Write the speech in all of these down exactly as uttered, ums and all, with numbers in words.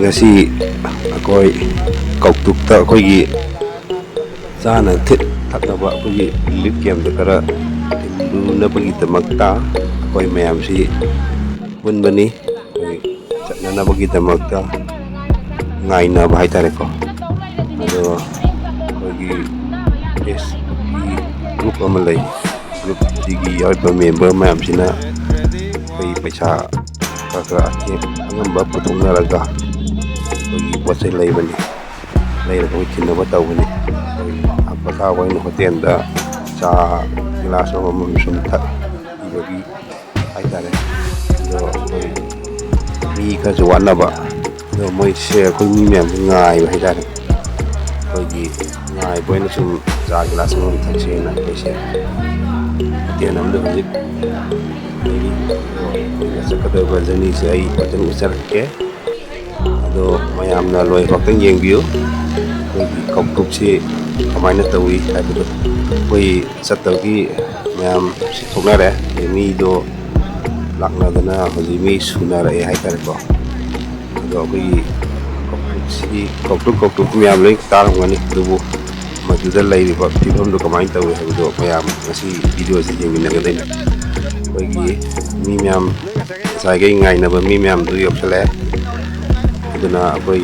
ꯉꯁꯤ ꯑꯩꯈꯣꯏ ꯀꯧꯇ꯭ꯔꯨꯛꯇ ꯑꯩꯈꯣꯏꯒꯤ ꯆꯥꯅ ꯊꯤꯠ ꯊꯛꯅꯕ ꯑꯩꯈꯣꯏꯒꯤ ꯔꯤꯂꯤꯐ ꯀꯦꯝꯞꯇ ꯈꯔ ꯊꯤꯜꯂꯨꯅꯕꯒꯤꯗꯃꯛꯇ ꯑꯩꯈꯣꯏ ꯃꯌꯥꯝꯁꯤ ꯄꯨꯟꯕꯅꯤ꯫ ꯑꯩꯈꯣꯏ ꯆꯠꯅꯅꯕꯒꯤꯗꯃꯛꯇ ꯉꯥꯏꯅꯕ ꯍꯥꯏꯇꯥꯔꯦꯀꯣ꯫ ꯑꯗꯣ ꯑꯩꯈꯣꯏꯒꯤ ꯑꯦꯁ ꯒ꯭ꯔꯨꯞ ꯑꯃ ꯂꯩ꯫ ꯒ꯭ꯔꯨꯞꯁꯤꯒꯤ ꯌꯥꯎꯔꯤꯕ ꯃꯦꯝꯕꯔ ꯃꯌꯥꯝꯁꯤꯅ ꯑꯩꯈꯣꯏ ꯄꯩꯁꯥ ꯈꯔ ꯈꯔ ꯑꯊꯦꯡ ꯑꯉꯝꯕ ꯄꯨꯊꯣꯛꯅꯔꯒ ꯑꯩꯈꯣꯏꯒꯤ ꯄꯣꯠ ꯆꯩ ꯂꯩꯕꯅꯤ꯫ ꯂꯩꯔꯒ ꯑꯩꯈꯣꯏ ꯊꯤꯟꯅꯕ ꯇꯧꯒꯅꯤ꯫ ꯑꯩꯈꯣꯏ ꯄꯣꯊꯥꯕ ꯑꯣꯏꯅ ꯍꯣꯇꯦꯜꯗ ꯆꯥ ꯒꯤꯂꯥꯁ ꯑꯃꯃꯝ ꯁꯨꯝ ꯊꯛꯄꯤꯕꯒꯤ ꯍꯥꯏꯇꯥꯔꯦ꯫ ꯑꯗꯣ ꯑꯩꯈꯣꯏ ꯃꯤ ꯈꯔꯁꯨ ꯋꯥꯠꯅꯕ, ꯑꯗꯣ ꯃꯣꯏꯁꯦ ꯑꯩꯈꯣꯏ ꯃꯤ ꯃꯌꯥꯝꯁꯦ ꯉꯥꯏꯕ ꯍꯥꯏꯇꯥꯔꯦ꯫ ꯑꯩꯈꯣꯏꯒꯤ ꯉꯥꯏꯕ ꯑꯣꯏꯅ ꯁꯨꯝ ꯆꯥ ꯒꯤꯂꯥꯁ ꯑꯃꯃꯝ ꯊꯛꯁꯦꯅ ꯑꯩꯈꯣꯏꯁꯦ ꯍꯣꯇꯦꯜ ꯑꯃꯗ ꯍꯧꯖꯤꯛ ꯂꯩꯔꯤ꯫ ꯑꯗꯣ ꯑꯩꯈꯣꯏꯅ ꯆꯠꯀꯗꯧꯔꯤꯕ ꯖꯔꯅꯤꯁꯦ ꯑꯩ ꯐꯖꯅ ꯎꯠꯆꯔꯛꯀꯦ꯫ ꯑꯗꯣ ꯃꯌꯥꯝꯅ ꯂꯣꯏꯐꯥꯎꯇꯪ ꯌꯦꯡꯕꯤꯌꯨ꯫ ꯑꯩꯈꯣꯏꯒꯤ ꯀꯧꯇ꯭ꯔꯨꯛꯁꯤ ꯀꯃꯥꯏꯅ ꯇꯧꯏ ꯍꯥꯏꯕꯗꯣ꯫ ꯑꯩꯈꯣꯏ ꯆꯠꯇꯕꯒꯤ ꯃꯌꯥꯝ ꯁꯤ ꯊꯣꯛꯅꯔꯦ꯫ ꯑꯗꯩ ꯃꯤꯗꯣ ꯂꯥꯛꯅꯗꯅ ꯍꯧꯖꯤꯛ ꯃꯤ ꯁꯨꯅꯔꯛꯑꯦ ꯍꯥꯏꯇꯥꯔꯦꯀꯣ꯫ ꯑꯗꯣ ꯑꯩꯈꯣꯏꯒꯤ ꯀꯧꯇ꯭ꯔꯨꯛꯁꯤꯗꯤ, ꯀꯧꯇ꯭ꯔꯨꯛ ꯀꯧꯇ꯭ꯔꯨꯛ ꯃꯌꯥꯝ ꯂꯣꯏ ꯇꯥꯔꯝꯒꯅꯤ, ꯑꯗꯨꯕꯨ ꯃꯗꯨꯗ ꯂꯩꯔꯤꯕ ꯐꯤꯕꯝꯗꯨ ꯀꯃꯥꯏꯅ ꯇꯧꯏ ꯍꯥꯏꯕꯗꯣ ꯃꯌꯥꯝ ꯉꯁꯤ ꯚꯤꯗꯤꯑꯣꯁꯤ ꯌꯦꯡꯃꯤꯟꯅꯒꯗꯣꯏꯅꯤ꯫ ꯑꯩꯈꯣꯏꯒꯤ ꯃꯤ ꯃꯌꯥꯝ, ꯉꯁꯥꯏꯈꯩ ꯉꯥꯏꯅꯕ ꯃꯤ ꯃꯌꯥꯝꯗꯨ ꯌꯧꯁꯜꯂꯛꯑꯦ꯫ ꯑꯗꯨꯅ ꯑꯩꯈꯣꯏ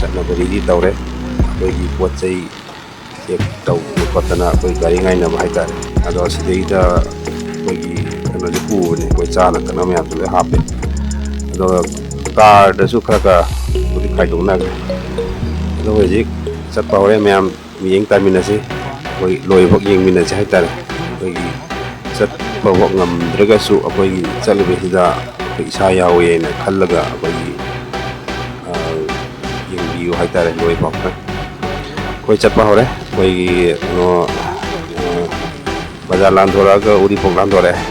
ꯆꯠꯅꯕ ꯔꯦꯗꯤ ꯇꯧꯔꯦ꯫ ꯑꯩꯈꯣꯏꯒꯤ ꯄꯣꯠ ꯆꯩ ꯆꯦꯛ ꯇꯧꯗꯅ ꯈꯣꯠꯇꯅ ꯑꯩꯈꯣꯏ ꯒꯥꯔꯤ ꯉꯥꯏꯅꯕ ꯍꯥꯏꯇꯥꯔꯦ꯫ ꯑꯗꯣ ꯁꯤꯗꯩꯗ ꯑꯩꯈꯣꯏꯒꯤ ꯀꯩꯅꯣꯁꯦ ꯄꯨꯕꯅꯦ, ꯑꯩꯈꯣꯏ ꯆꯥꯅ ꯊꯛꯅꯕ ꯃꯌꯥꯝꯁꯨ ꯂꯣꯏ ꯍꯥꯞꯄꯦ꯫ ꯑꯗꯨꯒ ꯀꯥꯔꯗꯁꯨ ꯈꯔ ꯈꯔꯕꯨꯗꯤ ꯈꯥꯏꯗꯣꯛꯅꯈ꯭ꯔꯦ꯫ ꯑꯗꯣ ꯍꯧꯖꯤꯛ ꯆꯠꯄ ꯍꯧꯔꯦ ꯃꯌꯥꯝ꯫ ꯃꯤꯠꯌꯦꯡ ꯇꯥꯃꯤꯟꯅꯁꯤ꯫ ꯑꯩꯈꯣꯏ ꯂꯣꯏꯐꯥꯎ ꯌꯦꯡꯃꯤꯟꯅꯁꯤ ꯍꯥꯏꯇꯥꯔꯦ꯫ ꯑꯩꯈꯣꯏꯒꯤ ꯆꯠꯄꯐꯥꯎ ꯉꯝꯗ꯭ꯔꯒꯁꯨ ꯑꯩꯈꯣꯏꯒꯤ ꯆꯠꯂꯤꯕꯁꯤꯗ ꯑꯩꯈꯣꯏ ꯏꯁꯥ ꯌꯥꯎꯋꯦꯅ ꯈꯜꯂꯒ ꯑꯩꯈꯣꯏꯒꯤ, ꯑ, ꯌꯦꯡꯕꯤꯌꯨ ꯍꯥꯏꯇꯥꯔꯦ ꯂꯣꯏꯐꯥꯎꯇ꯫ ꯑꯩꯈꯣꯏ ꯆꯠꯄ ꯍꯧꯔꯦ꯫ ꯑꯩꯈꯣꯏꯒꯤ ꯀꯩꯅꯣ, ꯑ, ꯕꯖꯥꯔ ꯂꯥꯟꯊꯣꯔꯛꯑꯒ ꯎꯔꯤꯄꯣꯛ ꯂꯥꯟꯊꯣꯔꯛꯑꯦ꯫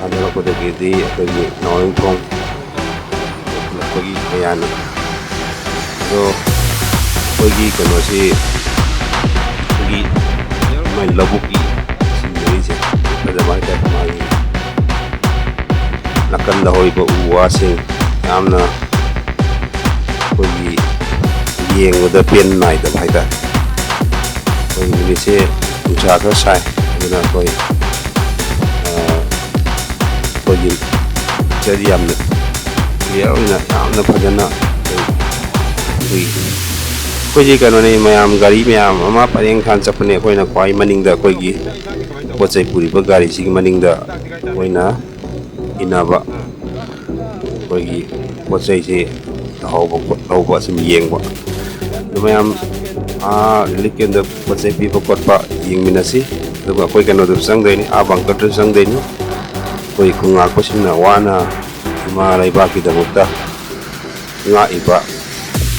ꯂꯥꯟꯊꯣꯔꯛꯄꯗꯒꯤꯗꯤ ꯑꯩꯈꯣꯏꯒꯤ ꯅꯥꯎꯔꯦꯝꯊꯣꯡ ꯈꯨꯜꯂꯛꯄꯒꯤ ꯃꯌꯥꯅꯤ꯫ ꯑꯗꯣ ꯑꯩꯈꯣꯏꯒꯤ ꯀꯩꯅꯣꯁꯤ, ꯑꯩꯈꯣꯏꯒꯤ ꯃꯥꯏ ꯂꯧꯕꯨꯛꯀꯤ ꯁꯤꯅꯔꯤꯁꯦ ꯐꯖꯕ ꯍꯥꯏꯇꯥꯔꯦ꯫ ꯃꯥꯒꯤ ꯅꯥꯀꯟꯗ ꯍꯧꯔꯤꯕ ꯎ ꯋꯥꯁꯤꯡ ꯌꯥꯝꯅ ꯑꯩꯈꯣꯏꯒꯤ ꯌꯦꯡꯕꯗ ꯄꯦꯟ ꯅꯥꯏꯗꯕ ꯍꯥꯏꯇꯥꯔꯦ꯫ ꯑꯩꯈꯣꯏ ꯅꯨꯃꯤꯠꯁꯦ ꯅꯨꯡꯁꯥ ꯈꯔ ꯁꯥꯏ, ꯑꯗꯨꯅ ꯑꯩꯈꯣꯏ, ꯑ, ꯑꯩꯈꯣꯏꯒꯤ picture ꯌꯥꯝꯅ clear ꯑꯣꯏꯅ, ꯌꯥꯝꯅ ꯐꯖꯅ ꯑꯩꯈꯣꯏ, ꯑꯩꯈꯣꯏꯁꯦ ꯀꯩꯅꯣꯅꯦ, ꯃꯌꯥꯝ ꯒꯥꯔꯤ ꯃꯌꯥꯝ ꯑꯃ ꯄꯔꯦꯡ ꯁꯥꯟ ꯆꯠꯄꯅꯦ꯫ ꯑꯩꯈꯣꯏꯅ ꯈ꯭ꯋꯥꯏ ꯃꯅꯤꯡꯗ, ꯑꯩꯈꯣꯏꯒꯤ ꯄꯣꯠ ꯆꯩ ꯄꯨꯔꯤꯕ ꯒꯥꯔꯤꯁꯤꯒꯤ ꯃꯅꯤꯡꯗ ꯑꯩꯈꯣꯏꯅ ꯏꯟꯅꯕ, ꯑꯩꯈꯣꯏꯒꯤ ꯄꯣꯠ ꯆꯩꯁꯤ ꯇꯥꯍꯧꯕ ꯈꯣꯠꯍꯧꯕ ꯁꯨꯝ ꯌꯦꯡꯕ꯫ ꯑꯗꯨ ꯃꯌꯥꯝ, ꯑꯥ, relief camp ꯇ ꯄꯣꯠ ꯆꯩ ꯄꯤꯕ ꯈꯣꯠꯄ ꯌꯦꯡꯃꯤꯟꯅꯁꯤ꯫ ꯑꯗꯨꯒ ꯑꯩꯈꯣꯏ ꯀꯩꯅꯣꯗꯁꯨ ꯆꯪꯗꯣꯏꯅꯤ, ꯑꯥ, bunker ꯗꯁꯨ ꯆꯪꯗꯣꯏꯅꯤ꯫ ꯑꯩꯈꯣꯏ ꯈꯨꯟ ꯉꯥꯛꯄꯁꯤꯡꯅ ꯋꯥꯅ ꯏꯃꯥ ꯂꯩꯕꯥꯛꯀꯤꯗꯃꯛꯇ ꯉꯥꯛꯏꯕ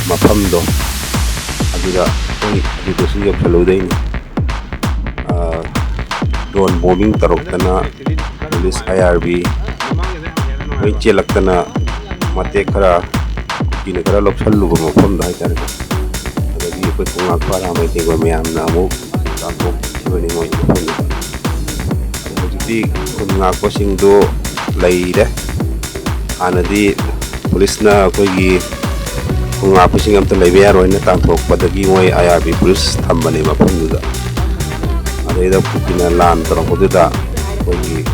ꯃꯐꯝꯗꯣ, ꯑꯗꯨꯗ ꯑꯩꯈꯣꯏ ꯑꯗꯨꯗꯁꯨ ꯌꯧꯁꯜꯂꯨꯗꯣꯏꯅꯤ꯫ ꯑꯥ, drone bombing ꯇꯧꯔꯛꯇꯅ, police, I R B ꯂꯣꯏ ꯆꯦꯜꯂꯛꯇꯅ, ꯃꯇꯦꯛ ꯈꯔ ꯀꯨꯀꯤꯅ ꯈꯔ ꯂꯧꯁꯜꯂꯨꯕ ꯃꯐꯝꯗꯣ ꯍꯥꯏꯇꯥꯔꯦꯀꯣ꯫ ꯑꯗꯒꯤ ꯑꯩꯈꯣꯏ ꯈꯣꯡꯉꯥꯛꯄ ꯑꯔꯥ ꯃꯩꯇꯩ ꯃꯌꯥꯝꯅ ꯑꯃꯨꯛ ꯇꯥꯟꯊꯣꯛꯈꯤꯕꯅꯤ ꯃꯣꯏ ꯃꯐꯝꯗꯨꯗ꯫ ꯑꯗꯣ ꯍꯧꯖꯤꯛꯇꯤ ꯈꯨꯟ ꯉꯥꯛꯄꯁꯤꯡꯗꯣ ꯂꯩꯔꯦ꯫ ꯍꯥꯟꯅꯗꯤ police ꯅ ꯑꯩꯈꯣꯏꯒꯤ ꯈꯨꯟ ꯉꯥꯛꯄꯁꯤꯡ ꯑꯝꯇ ꯂꯩꯕ ꯌꯥꯔꯣꯏꯅ ꯇꯥꯟꯊꯣꯛꯄꯗꯒꯤ ꯃꯣꯏ I R B police ꯊꯝꯕꯅꯦ ꯃꯐꯝꯗꯨꯗ꯫ ꯑꯗꯩꯗ ꯀꯨꯀꯤꯅ ꯂꯥꯟ ꯇꯧꯔꯛꯄꯗꯨꯗ ꯑꯩꯈꯣꯏꯒꯤ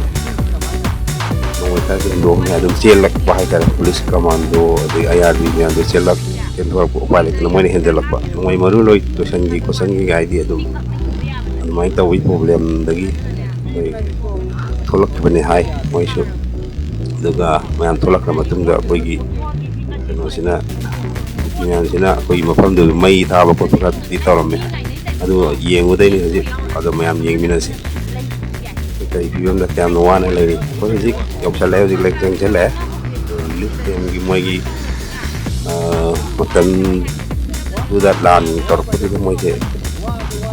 ꯅꯣꯡꯃꯩ ꯈꯔ ꯍꯦꯟꯗꯣꯛꯑꯝꯃꯦ꯫ ꯑꯗꯨꯝ ꯆꯦꯜꯂꯛꯄ ꯍꯥꯏꯇꯥꯔꯦ꯫ Police, commando, ꯑꯗꯩ I R B ꯃꯌꯥꯝꯗꯣ ꯆꯦꯜꯂꯛ-, ꯆꯦꯟꯊꯣꯔꯛꯄ ꯎꯄꯥꯏ ꯂꯩꯇꯅ ꯃꯣꯏꯅ ꯍꯦꯟꯖꯜꯂꯛꯄ꯫ ꯅꯣꯡꯃꯩ ꯃꯔꯨ ꯂꯣꯏ ꯂꯣꯏꯁꯟꯈꯤ ꯈꯣꯠꯆꯟꯈꯤ ꯍꯥꯏꯗꯤ ꯑꯗꯨꯝ ꯑꯗꯨꯃꯥꯏꯅ ꯇꯧꯕꯒꯤ problem ꯗꯒꯤ ꯑꯩꯈꯣꯏ ꯊꯣꯛꯂꯛꯈꯤꯕꯅꯦ ꯍꯥꯏ ꯃꯣꯏꯁꯨ꯫ ꯑꯗꯨꯒ ꯃꯌꯥꯝ ꯊꯣꯛꯂꯛꯈ꯭ꯔ ꯃꯇꯨꯡꯗ ꯑꯩꯈꯣꯏꯒꯤ ꯀꯩꯅꯣꯁꯤꯅ, ꯃꯌꯥꯝꯁꯤꯅ ꯑꯩꯈꯣꯏꯒꯤ ꯃꯐꯝꯗꯨ ꯃꯩ ꯊꯥꯕ ꯈꯣꯠꯄ ꯈꯔꯗꯤ ꯇꯧꯔꯝꯃꯦ꯫ ꯑꯗꯨ ꯌꯦꯡꯉꯨꯗꯣꯏꯅꯤ ꯍꯧꯖꯤꯛ꯫ ꯑꯗꯣ ꯃꯌꯥꯝ ꯌꯦꯡꯃꯤꯟꯅꯁꯤ꯫ ꯀꯔꯤ ꯐꯤꯕꯝꯗ ꯀꯌꯥꯝꯅ ꯋꯥꯅ ꯂꯩꯔꯤ꯫ ꯑꯩꯈꯣꯏ ꯍꯧꯖꯤꯛ ꯌꯧꯁꯜꯂꯛꯑꯦ, ꯍꯧꯖꯤꯛ ꯂꯩ ꯆꯪꯁꯜꯂꯛꯑꯦ꯫ Relief camp ꯀꯤ ꯃꯣꯏꯒꯤ, ꯑ, ꯃꯇꯝꯗꯨꯗ ꯂꯥꯟ ꯇꯧꯔꯛꯄꯗꯨꯗ ꯃꯣꯏꯁꯦ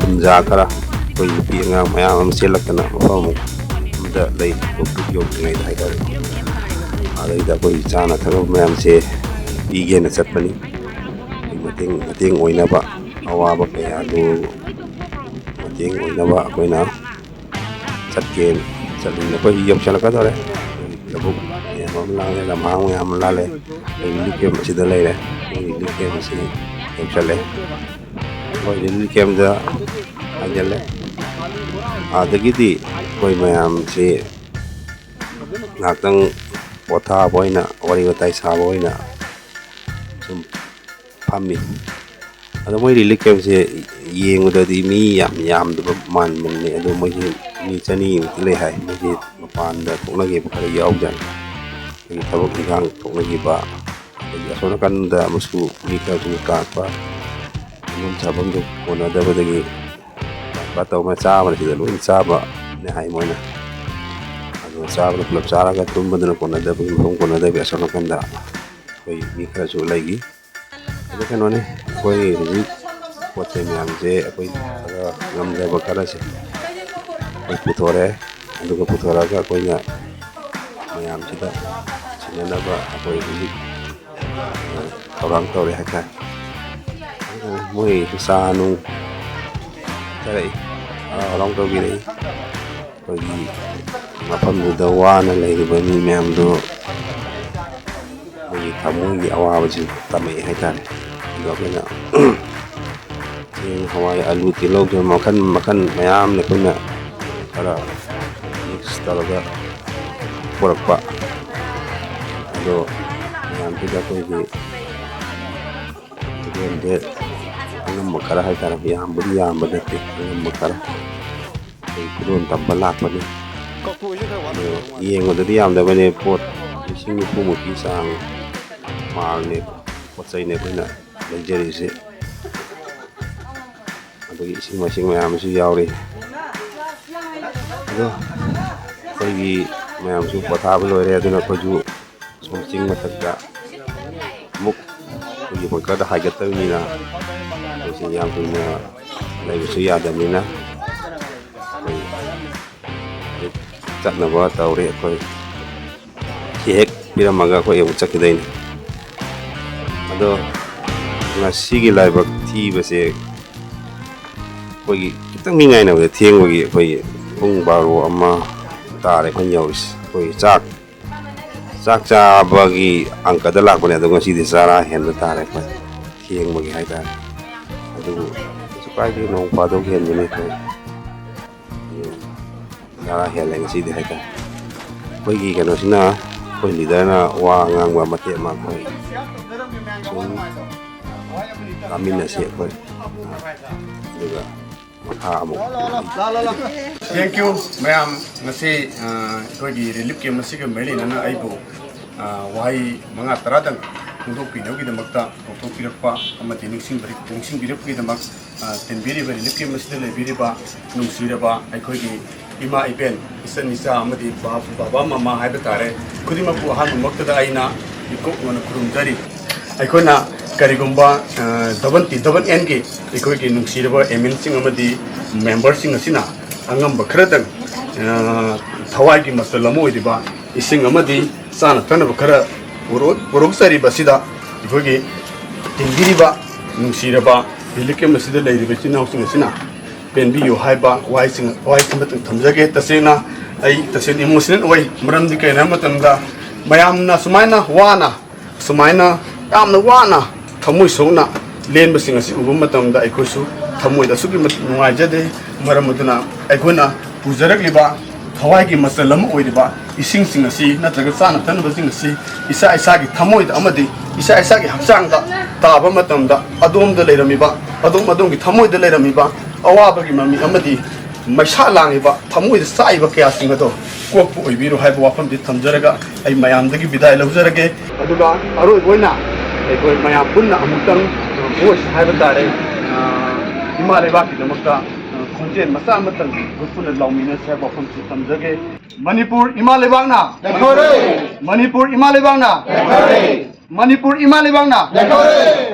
ꯈꯨꯟꯖꯥ ꯈꯔ, ꯑꯩꯈꯣꯏ ꯅꯨꯄꯤ ꯑꯉꯥꯡ ꯃꯌꯥꯝ ꯑꯃ ꯆꯦꯜꯂꯛꯇꯅ ꯃꯐꯝ ꯑꯃꯗ ꯂꯩ, ꯒ꯭ꯔꯨꯞ ꯌꯧꯗ꯭ꯔꯤꯉꯩꯗ ꯍꯥꯏꯇꯥꯔꯦ꯫ ꯑꯗꯩꯗ ꯑꯩꯈꯣꯏ ꯆꯥꯅ ꯊꯛꯅꯕ ꯃꯌꯥꯝꯁꯦ ꯄꯤꯒꯦꯅ ꯆꯠꯄꯅꯤ꯫ ꯃꯇꯦꯡ, ꯃꯇꯦꯡ ꯑꯣꯏꯅꯕ, ꯑꯋꯥꯕ ꯀꯌꯥꯗꯨ ꯃꯇꯦꯡ ꯑꯣꯏꯅꯕ ꯑꯩꯈꯣꯏꯅ ꯆꯠꯀꯦ, ꯆꯠꯂꯤ꯫ ꯑꯩꯈꯣꯏ ꯌꯧꯁꯜꯂꯛꯀꯗꯧꯔꯦ꯫ ꯂꯧꯕꯨꯛ ꯌꯥꯝ ꯑꯃ ꯂꯥꯜꯂꯦ, ꯂꯝꯍꯥꯡ ꯃꯌꯥꯝ ꯑꯃ ꯂꯥꯜꯂꯦ꯫ ꯑꯩꯈꯣꯏ ꯔꯤꯂꯤꯐ ꯀꯦꯝ ꯑꯁꯤꯗ ꯂꯩꯔꯦ꯫ ꯑꯩꯈꯣꯏ ꯔꯤꯂꯤꯐ ꯀꯦꯝ ꯑꯁꯤ ꯌꯧꯁꯜꯂꯦ꯫ ꯑꯩꯈꯣꯏ ꯔꯤꯂꯤꯐ ꯀꯦꯝꯗ ꯍꯥꯏꯖꯜꯂꯦ꯫ ꯑꯗꯒꯤꯗꯤ ꯑꯩꯈꯣꯏ ꯃꯌꯥꯝꯁꯤ ꯉꯥꯏꯍꯥꯛꯇꯪ ꯄꯣꯊꯥꯕ ꯑꯣꯏꯅ, ꯋꯥꯔꯤ ꯋꯥꯇꯥꯏ ꯁꯥꯕ ꯑꯣꯏꯅ ꯁꯨꯝ ꯐꯝꯃꯤ꯫ ꯑꯗꯣ ꯃꯣꯏ ꯔꯤꯂꯤꯐ ꯀꯦꯝꯁꯦ ꯌꯦꯡꯕꯗꯗꯤ ꯃꯤ ꯌꯥꯝ ꯌꯥꯝꯗꯕ ꯃꯥꯟꯕꯅꯤ꯫ ꯑꯗꯣ ꯃꯣꯏꯁꯤ ꯃꯤ ꯆꯅꯤꯃꯨꯛꯇꯤ ꯂꯩ ꯍꯥꯏ꯫ ꯃꯣꯏꯁꯤ ꯃꯄꯥꯟꯗ ꯊꯣꯛꯅꯈꯤꯕ ꯈꯔ ꯌꯥꯎꯖꯥꯠꯅꯤ꯫ ꯑꯩꯈꯣꯏꯒꯤ ꯊꯕꯛ ꯏꯪꯈꯥꯡ ꯊꯣꯛꯅꯈꯤꯕ, ꯑꯗꯒꯤ ꯑꯁꯣꯝ ꯅꯥꯀꯟꯗ ꯑꯃꯁꯨ ꯃꯤ ꯈꯔꯁꯨ ꯇꯥꯛꯄ, ꯐꯝꯐꯝ ꯆꯥꯐꯝꯗꯨ ꯀꯣꯟꯅꯗꯕꯗꯒꯤ ꯇꯧꯕ ꯆꯥꯕꯅ ꯁꯤꯗ ꯂꯣꯏ ꯆꯥꯕꯅꯦ ꯍꯥꯏ ꯃꯣꯏꯅ꯫ ꯑꯗꯣ ꯆꯥꯕꯗ ꯄꯨꯂꯞ ꯆꯥꯔꯒ ꯇꯨꯝꯕꯗꯨꯅ ꯀꯣꯟꯅꯗꯕꯒꯤ, ꯃꯐꯝ ꯀꯣꯟꯅꯗꯕꯒꯤ ꯑꯁꯣꯝ ꯅꯥꯀꯟꯗ ꯑꯩꯈꯣꯏ ꯃꯤ ꯈꯔꯁꯨ ꯂꯩꯈꯤ꯫ ꯑꯗꯨ ꯀꯩꯅꯣꯅꯤ, ꯑꯩꯈꯣꯏ ꯍꯧꯖꯤꯛ ꯄꯣꯠ ꯆꯩ ꯃꯌꯥꯝꯁꯦ ꯑꯩꯈꯣꯏ ꯈꯔ ꯉꯝꯖꯕ ꯈꯔꯁꯦ ꯑꯩꯈꯣꯏ ꯄꯨꯊꯣꯔꯛꯑꯦ꯫ ꯑꯗꯨꯒ ꯄꯨꯊꯣꯔꯛꯑꯒ ꯑꯩꯈꯣꯏꯅ ꯃꯌꯥꯝꯁꯤꯗ ꯁꯤꯟꯅꯅꯕ ꯑꯩꯈꯣꯏ ꯍꯧꯖꯤꯛ ꯊꯧꯔꯥꯡ ꯇꯧꯔꯦ ꯍꯥꯏꯇꯥꯔꯦ꯫ ꯃꯣꯏ ꯆꯥ ꯅꯨꯡ ꯊꯛꯑꯦ, ꯍꯔꯥꯎ ꯍꯔꯥꯎ ꯇꯧꯕꯤꯔꯛꯏ꯫ ꯑꯩꯈꯣꯏꯒꯤ ꯃꯐꯝꯗꯨꯗ ꯋꯥꯅ ꯂꯩꯔꯤꯕ ꯃꯤ ꯃꯌꯥꯝꯗꯨ ꯃꯣꯏꯒꯤ ꯊꯃꯣꯏꯒꯤ ꯑꯋꯥꯕꯁꯤ ꯇꯝꯃꯛꯑꯦ ꯍꯥꯏꯇꯥꯔꯦ꯫ ꯑꯗꯣ ꯑꯩꯈꯣꯏꯅ ꯆꯦꯡ, ꯍꯋꯥꯏ, ꯑꯂꯨ, ꯇꯤꯜꯍꯧꯁꯦ ꯃꯈꯜ ꯃꯈꯜ ꯃꯌꯥꯝꯅ ꯑꯩꯈꯣꯏꯅ ꯈꯔ ꯃꯤꯛꯁ ꯇꯧꯔꯒ ꯄꯨꯔꯛꯄ꯫ ꯑꯗꯣ ꯃꯌꯥꯝꯁꯤꯗ ꯑꯩꯈꯣꯏꯒꯤ ꯍꯣꯔꯦꯟꯗꯤ ꯑꯉꯝꯕ ꯈꯔ ꯍꯥꯏꯇꯥꯔꯦ, ꯌꯥꯝꯕꯨꯗꯤ ꯌꯥꯝꯕ ꯅꯠꯇꯦ, ꯑꯉꯝꯕ ꯈꯔ ꯑꯩꯈꯣꯏ ꯈꯨꯗꯣꯜ ꯇꯝꯕ ꯂꯥꯛꯄꯅꯤ꯫ ꯑꯗꯣ ꯌꯦꯡꯕꯗꯗꯤ ꯌꯥꯝꯗꯕꯅꯦ, ꯄꯣꯠ ꯂꯤꯁꯤꯡ ꯅꯤꯐꯨꯃꯨꯛꯀꯤ ꯆꯥꯡ ꯃꯥꯜꯅꯦ, ꯄꯣꯠ ꯆꯩꯅꯦ ꯑꯩꯈꯣꯏꯅ ꯂꯩꯖꯔꯤꯁꯦ꯫ ꯑꯗꯒꯤ ꯏꯁꯤꯡ ꯃꯥꯏꯁꯤꯡ ꯃꯌꯥꯝ ꯑꯃꯁꯨ ꯌꯥꯎꯔꯤ꯫ ꯑꯗꯣ ꯑꯩꯈꯣꯏꯒꯤ ꯃꯌꯥꯝꯁꯨ ꯄꯣꯊꯥꯕ ꯂꯣꯏꯔꯦ, ꯑꯗꯨꯅ ꯑꯩꯈꯣꯏꯁꯨ ꯁꯣꯝ ꯆꯤꯡ ꯃꯊꯛꯇ ꯑꯃꯨꯛ ꯑꯩꯈꯣꯏꯒꯤ ꯕꯪꯀꯔꯗ ꯍꯥꯏꯒꯠꯇꯕꯅꯤꯅ ꯑꯩꯈꯣꯏꯁꯦ ꯌꯥꯝ ꯀꯨꯏꯅ ꯂꯩꯕꯁꯨ ꯌꯥꯗꯕꯅꯤꯅ ꯑꯩꯈꯣꯏ ꯆꯠꯅꯕ ꯇꯧꯔꯦ꯫ ꯑꯩꯈꯣꯏ ꯁꯤ ꯍꯦꯛ ꯄꯤꯔꯝꯃꯒ ꯑꯩꯈꯣꯏ ꯑꯃꯨꯛ ꯆꯠꯈꯤꯗꯣꯏꯅꯤ꯫ ꯑꯗꯣ ꯉꯁꯤꯒꯤ ꯂꯥꯏꯕꯛ ꯊꯤꯕꯁꯦ ꯑꯩꯈꯣꯏꯒꯤ ꯈꯤꯇꯪ ꯃꯤ ꯉꯥꯏꯅꯕꯗ ꯊꯦꯡꯕꯒꯤ ꯑꯩꯈꯣꯏꯒꯤ ꯄꯨꯡ ꯕꯥꯔꯣ ꯑꯃ ꯇꯥꯔꯦ ꯑꯩꯈꯣꯏꯅ ꯌꯧꯔꯤꯁꯦ꯫ ꯑꯩꯈꯣꯏꯒꯤ ꯆꯥꯛ ꯆꯥꯛ ꯆꯥꯕꯒꯤ ꯑꯪꯀꯗ ꯂꯥꯛꯄꯅꯦ, ꯑꯗꯣ ꯉꯁꯤꯗꯤ ꯆꯔꯥ ꯍꯦꯟꯕ ꯇꯥꯔꯦ ꯑꯩꯈꯣꯏ, ꯊꯦꯡꯕꯒꯤ ꯍꯥꯏꯇꯥꯔꯦ꯫ ꯑꯗꯨꯕꯨ ꯀꯩꯁꯨ ꯀꯥꯏꯗꯦ, ꯅꯣꯡ ꯐꯥꯗꯣꯛ ꯍꯦꯟꯕꯅꯤ ꯑꯩꯈꯣꯏ꯫ ꯆꯔꯥ ꯍꯦꯜꯂꯦ ꯉꯁꯤꯗꯤ ꯍꯥꯏꯇꯥꯔꯦ꯫ ꯑꯩꯈꯣꯏꯒꯤ ꯀꯩꯅꯣꯁꯤꯅ, ꯑꯩꯈꯣꯏ ꯂꯤꯗꯔꯅ ꯋꯥ ꯉꯥꯡꯕ ꯃꯇꯦꯛ ꯑꯃ ꯑꯩꯈꯣꯏ ꯁꯨꯝ ꯀꯥꯃꯤꯟꯅꯁꯤ ꯑꯩꯈꯣꯏ, ꯑꯗꯨꯒ ꯃꯈꯥ ꯑꯃꯨꯛ꯫ Thank you ꯃꯌꯥꯝ꯫ ꯉꯁꯤ ꯑ, ꯑꯩꯈꯣꯏꯒꯤ ꯔꯤꯂꯤꯐ ꯀꯦꯝ ꯑꯁꯤꯒ ꯃꯔꯤ ꯂꯩꯅꯅ ꯑꯩꯕꯨ ꯑ, ꯋꯥꯍꯩ ꯃꯉꯥ ꯇꯔꯥꯗꯪ ꯐꯣꯡꯗꯣꯛꯄꯤꯅꯕꯒꯤꯗꯃꯛꯇ ꯀꯧꯊꯣꯛꯄꯤꯔꯛꯄ ꯑꯃꯗꯤ ꯅꯤꯡꯁꯤꯡꯕꯤꯔꯛ-, ꯅꯤꯡꯁꯤꯡꯕꯤꯔꯛꯄꯒꯤꯗꯃꯛ ꯑ, ꯇꯤꯟꯕꯤꯔꯤꯕ ꯔꯤꯂꯤꯐ ꯀꯦꯝ ꯑꯁꯤꯗ ꯂꯩꯕꯤꯔꯤꯕ ꯅꯨꯡꯁꯤꯔꯕ ꯑꯩꯈꯣꯏꯒꯤ ꯏꯃꯥ ꯏꯕꯦꯟ, ꯏꯆꯟ ꯏꯆꯥ ꯑꯃꯗꯤ ꯕꯥ-, ꯕꯕꯥ ꯃꯃꯥ ꯍꯥꯏꯕ ꯇꯥꯔꯦ, ꯈꯨꯗꯤꯡꯃꯛꯄꯨ ꯑꯍꯥꯟꯕꯃꯛꯇꯗ ꯑꯩꯅ ꯏꯀꯣꯛ ꯅꯣꯟꯅ ꯈꯨꯔꯨꯝꯖꯔꯤ꯫ ꯑꯩꯈꯣꯏꯅ ꯀꯔꯤꯒꯨꯝꯕ ꯑ, ꯗꯕꯜ ꯇꯤ ꯗꯕꯜ ꯑꯦꯟꯒꯤ ꯑꯩꯈꯣꯏꯒꯤ ꯅꯨꯡꯁꯤꯔꯕ ꯑꯦꯝ ꯑꯦꯟꯁꯤꯡ ꯑꯃꯗꯤ ꯃꯦꯝꯕꯔꯁꯤꯡ ꯑꯁꯤꯅ ꯑꯉꯝꯕ ꯈꯔꯗꯪ ꯑ, ꯊꯋꯥꯏꯒꯤ ꯃꯆꯜ ꯑꯃ ꯑꯣꯏꯔꯤꯕ ꯏꯁꯤꯡ ꯑꯃꯗꯤ ꯆꯥꯅ ꯊꯛꯅꯕ ꯈꯔ ꯄꯨꯔꯛ-, ꯄꯨꯔꯛꯆꯔꯤꯕ ꯑꯁꯤꯗ ꯑꯩꯈꯣꯏꯒꯤ ꯇꯤꯟꯕꯤꯔꯤꯕ ꯅꯨꯡꯁꯤꯔꯕ ꯔꯤꯂꯤꯐ ꯀꯦꯝ ꯑꯁꯤꯗ ꯂꯩꯔꯤꯕ ꯏꯆꯤꯟ ꯏꯅꯥꯎꯁꯤꯡ ꯑꯁꯤꯅ ꯄꯦꯟꯕꯤꯌꯨ ꯍꯥꯏꯕ ꯋꯥꯍꯩꯁꯤꯡ, ꯋꯥꯍꯩꯁꯤꯃꯇꯪ ꯊꯝꯖꯒꯦ꯫ ꯇꯁꯦꯡꯅ ꯑꯩ ꯇꯁꯦꯡꯅ ꯏꯃꯣꯁꯅꯦꯜ ꯑꯣꯏ꯫ ꯃꯔꯝꯗꯤ ꯀꯩꯅꯣ ꯍꯥꯏꯕ ꯃꯇꯝꯗ ꯃꯌꯥꯝꯅ ꯁꯨꯃꯥꯏꯅ ꯋꯥꯅ, ꯁꯨꯃꯥꯏꯅ ꯌꯥꯝꯅ ꯋꯥꯅ ꯊꯃꯣꯏ ꯁꯣꯛꯅ ꯂꯦꯟꯕꯁꯤꯡ ꯑꯁꯤ ꯎꯕ ꯃꯇꯝꯗ ꯑꯩꯈꯣꯏꯁꯨ ꯊꯃꯣꯏꯗ ꯑꯁꯨꯛꯀꯤ ꯃꯇꯤꯛ ꯅꯨꯡꯉꯥꯏꯖꯗꯦ꯫ ꯃꯔꯝ ꯑꯗꯨꯅ ꯑꯩꯈꯣꯏꯅ ꯄꯨꯖꯔꯛꯂꯤꯕ ꯊꯋꯥꯏꯒꯤ ꯃꯆꯜ ꯑꯃ ꯑꯣꯏꯔꯤꯕ ꯏꯁꯤꯡꯁꯤꯡ ꯑꯁꯤ ꯅꯠꯇ꯭ꯔꯒ ꯆꯥꯅ ꯊꯛꯅꯕꯁꯤꯡ ꯑꯁꯤ ꯏꯁꯥ ꯏꯁꯥꯒꯤ ꯊꯃꯣꯏꯗ ꯑꯃꯗꯤ ꯏꯁꯥ ꯏꯁꯥꯒꯤ ꯍꯛꯆꯥꯡꯗ ꯇꯥꯕ ꯃꯇꯝꯗ, ꯑꯗꯣꯝꯗ ꯂꯩꯔꯝꯃꯤꯕ, ꯑꯗꯣꯝ ꯑꯗꯣꯝꯒꯤ ꯊꯃꯣꯏꯗ ꯂꯩꯔꯝꯃꯤꯕ ꯑꯋꯥꯕꯒꯤ ꯃꯃꯤ ꯑꯃꯗꯤ ꯃꯩꯁꯥ ꯂꯥꯡꯉꯤꯕ ꯊꯃꯣꯏꯗ ꯆꯥꯛꯏꯕ ꯀꯌꯥꯁꯤꯡ ꯑꯗꯣ ꯀꯣꯛꯄ ꯑꯣꯏꯕꯤꯔꯣ ꯍꯥꯏꯕ ꯋꯥꯐꯝꯁꯤ ꯊꯝꯖꯔꯒ ꯑꯩ ꯃꯌꯥꯝꯗꯒꯤ ꯕꯤꯗꯥꯏ ꯂꯧꯖꯔꯒꯦ꯫ ꯑꯗꯨꯒ ꯑꯔꯣꯏꯕ ꯑꯣꯏꯅ ꯑꯩꯈꯣꯏ ꯃꯌꯥꯝ ꯄꯨꯟꯅ ꯑꯃꯨꯛꯇꯪ ꯚꯣꯏꯁ ꯍꯥꯏꯕ ꯇꯥꯔꯦ, ꯑ, ꯏꯃꯥ ꯂꯩꯕꯥꯛꯀꯤꯗꯃꯛꯇ, ꯑ, ꯈꯣꯟꯖꯦꯜ ꯃꯆꯥ ꯑꯃꯇꯪ ꯑꯩꯈꯣꯏ ꯄꯨꯟꯅ ꯂꯥꯎꯃꯤꯟꯅꯁꯤ ꯍꯥꯏꯕ ꯋꯥꯐꯝꯁꯤ ꯊꯝꯖꯒꯦ꯫ ꯃꯅꯤꯄꯨꯔ ꯏꯃꯥ ꯂꯩꯕꯥꯛꯅ! ꯂꯩꯍꯧꯔꯦ! ꯃꯅꯤꯄꯨꯔ ꯏꯃꯥ ꯂꯩꯕꯥꯛꯅ! ꯂꯩꯍꯧꯔꯦ! ꯃꯅꯤꯄꯨꯔ ꯏꯃꯥ ꯂꯩꯕꯥꯛꯅ! ꯂꯩꯍꯧꯔꯦ!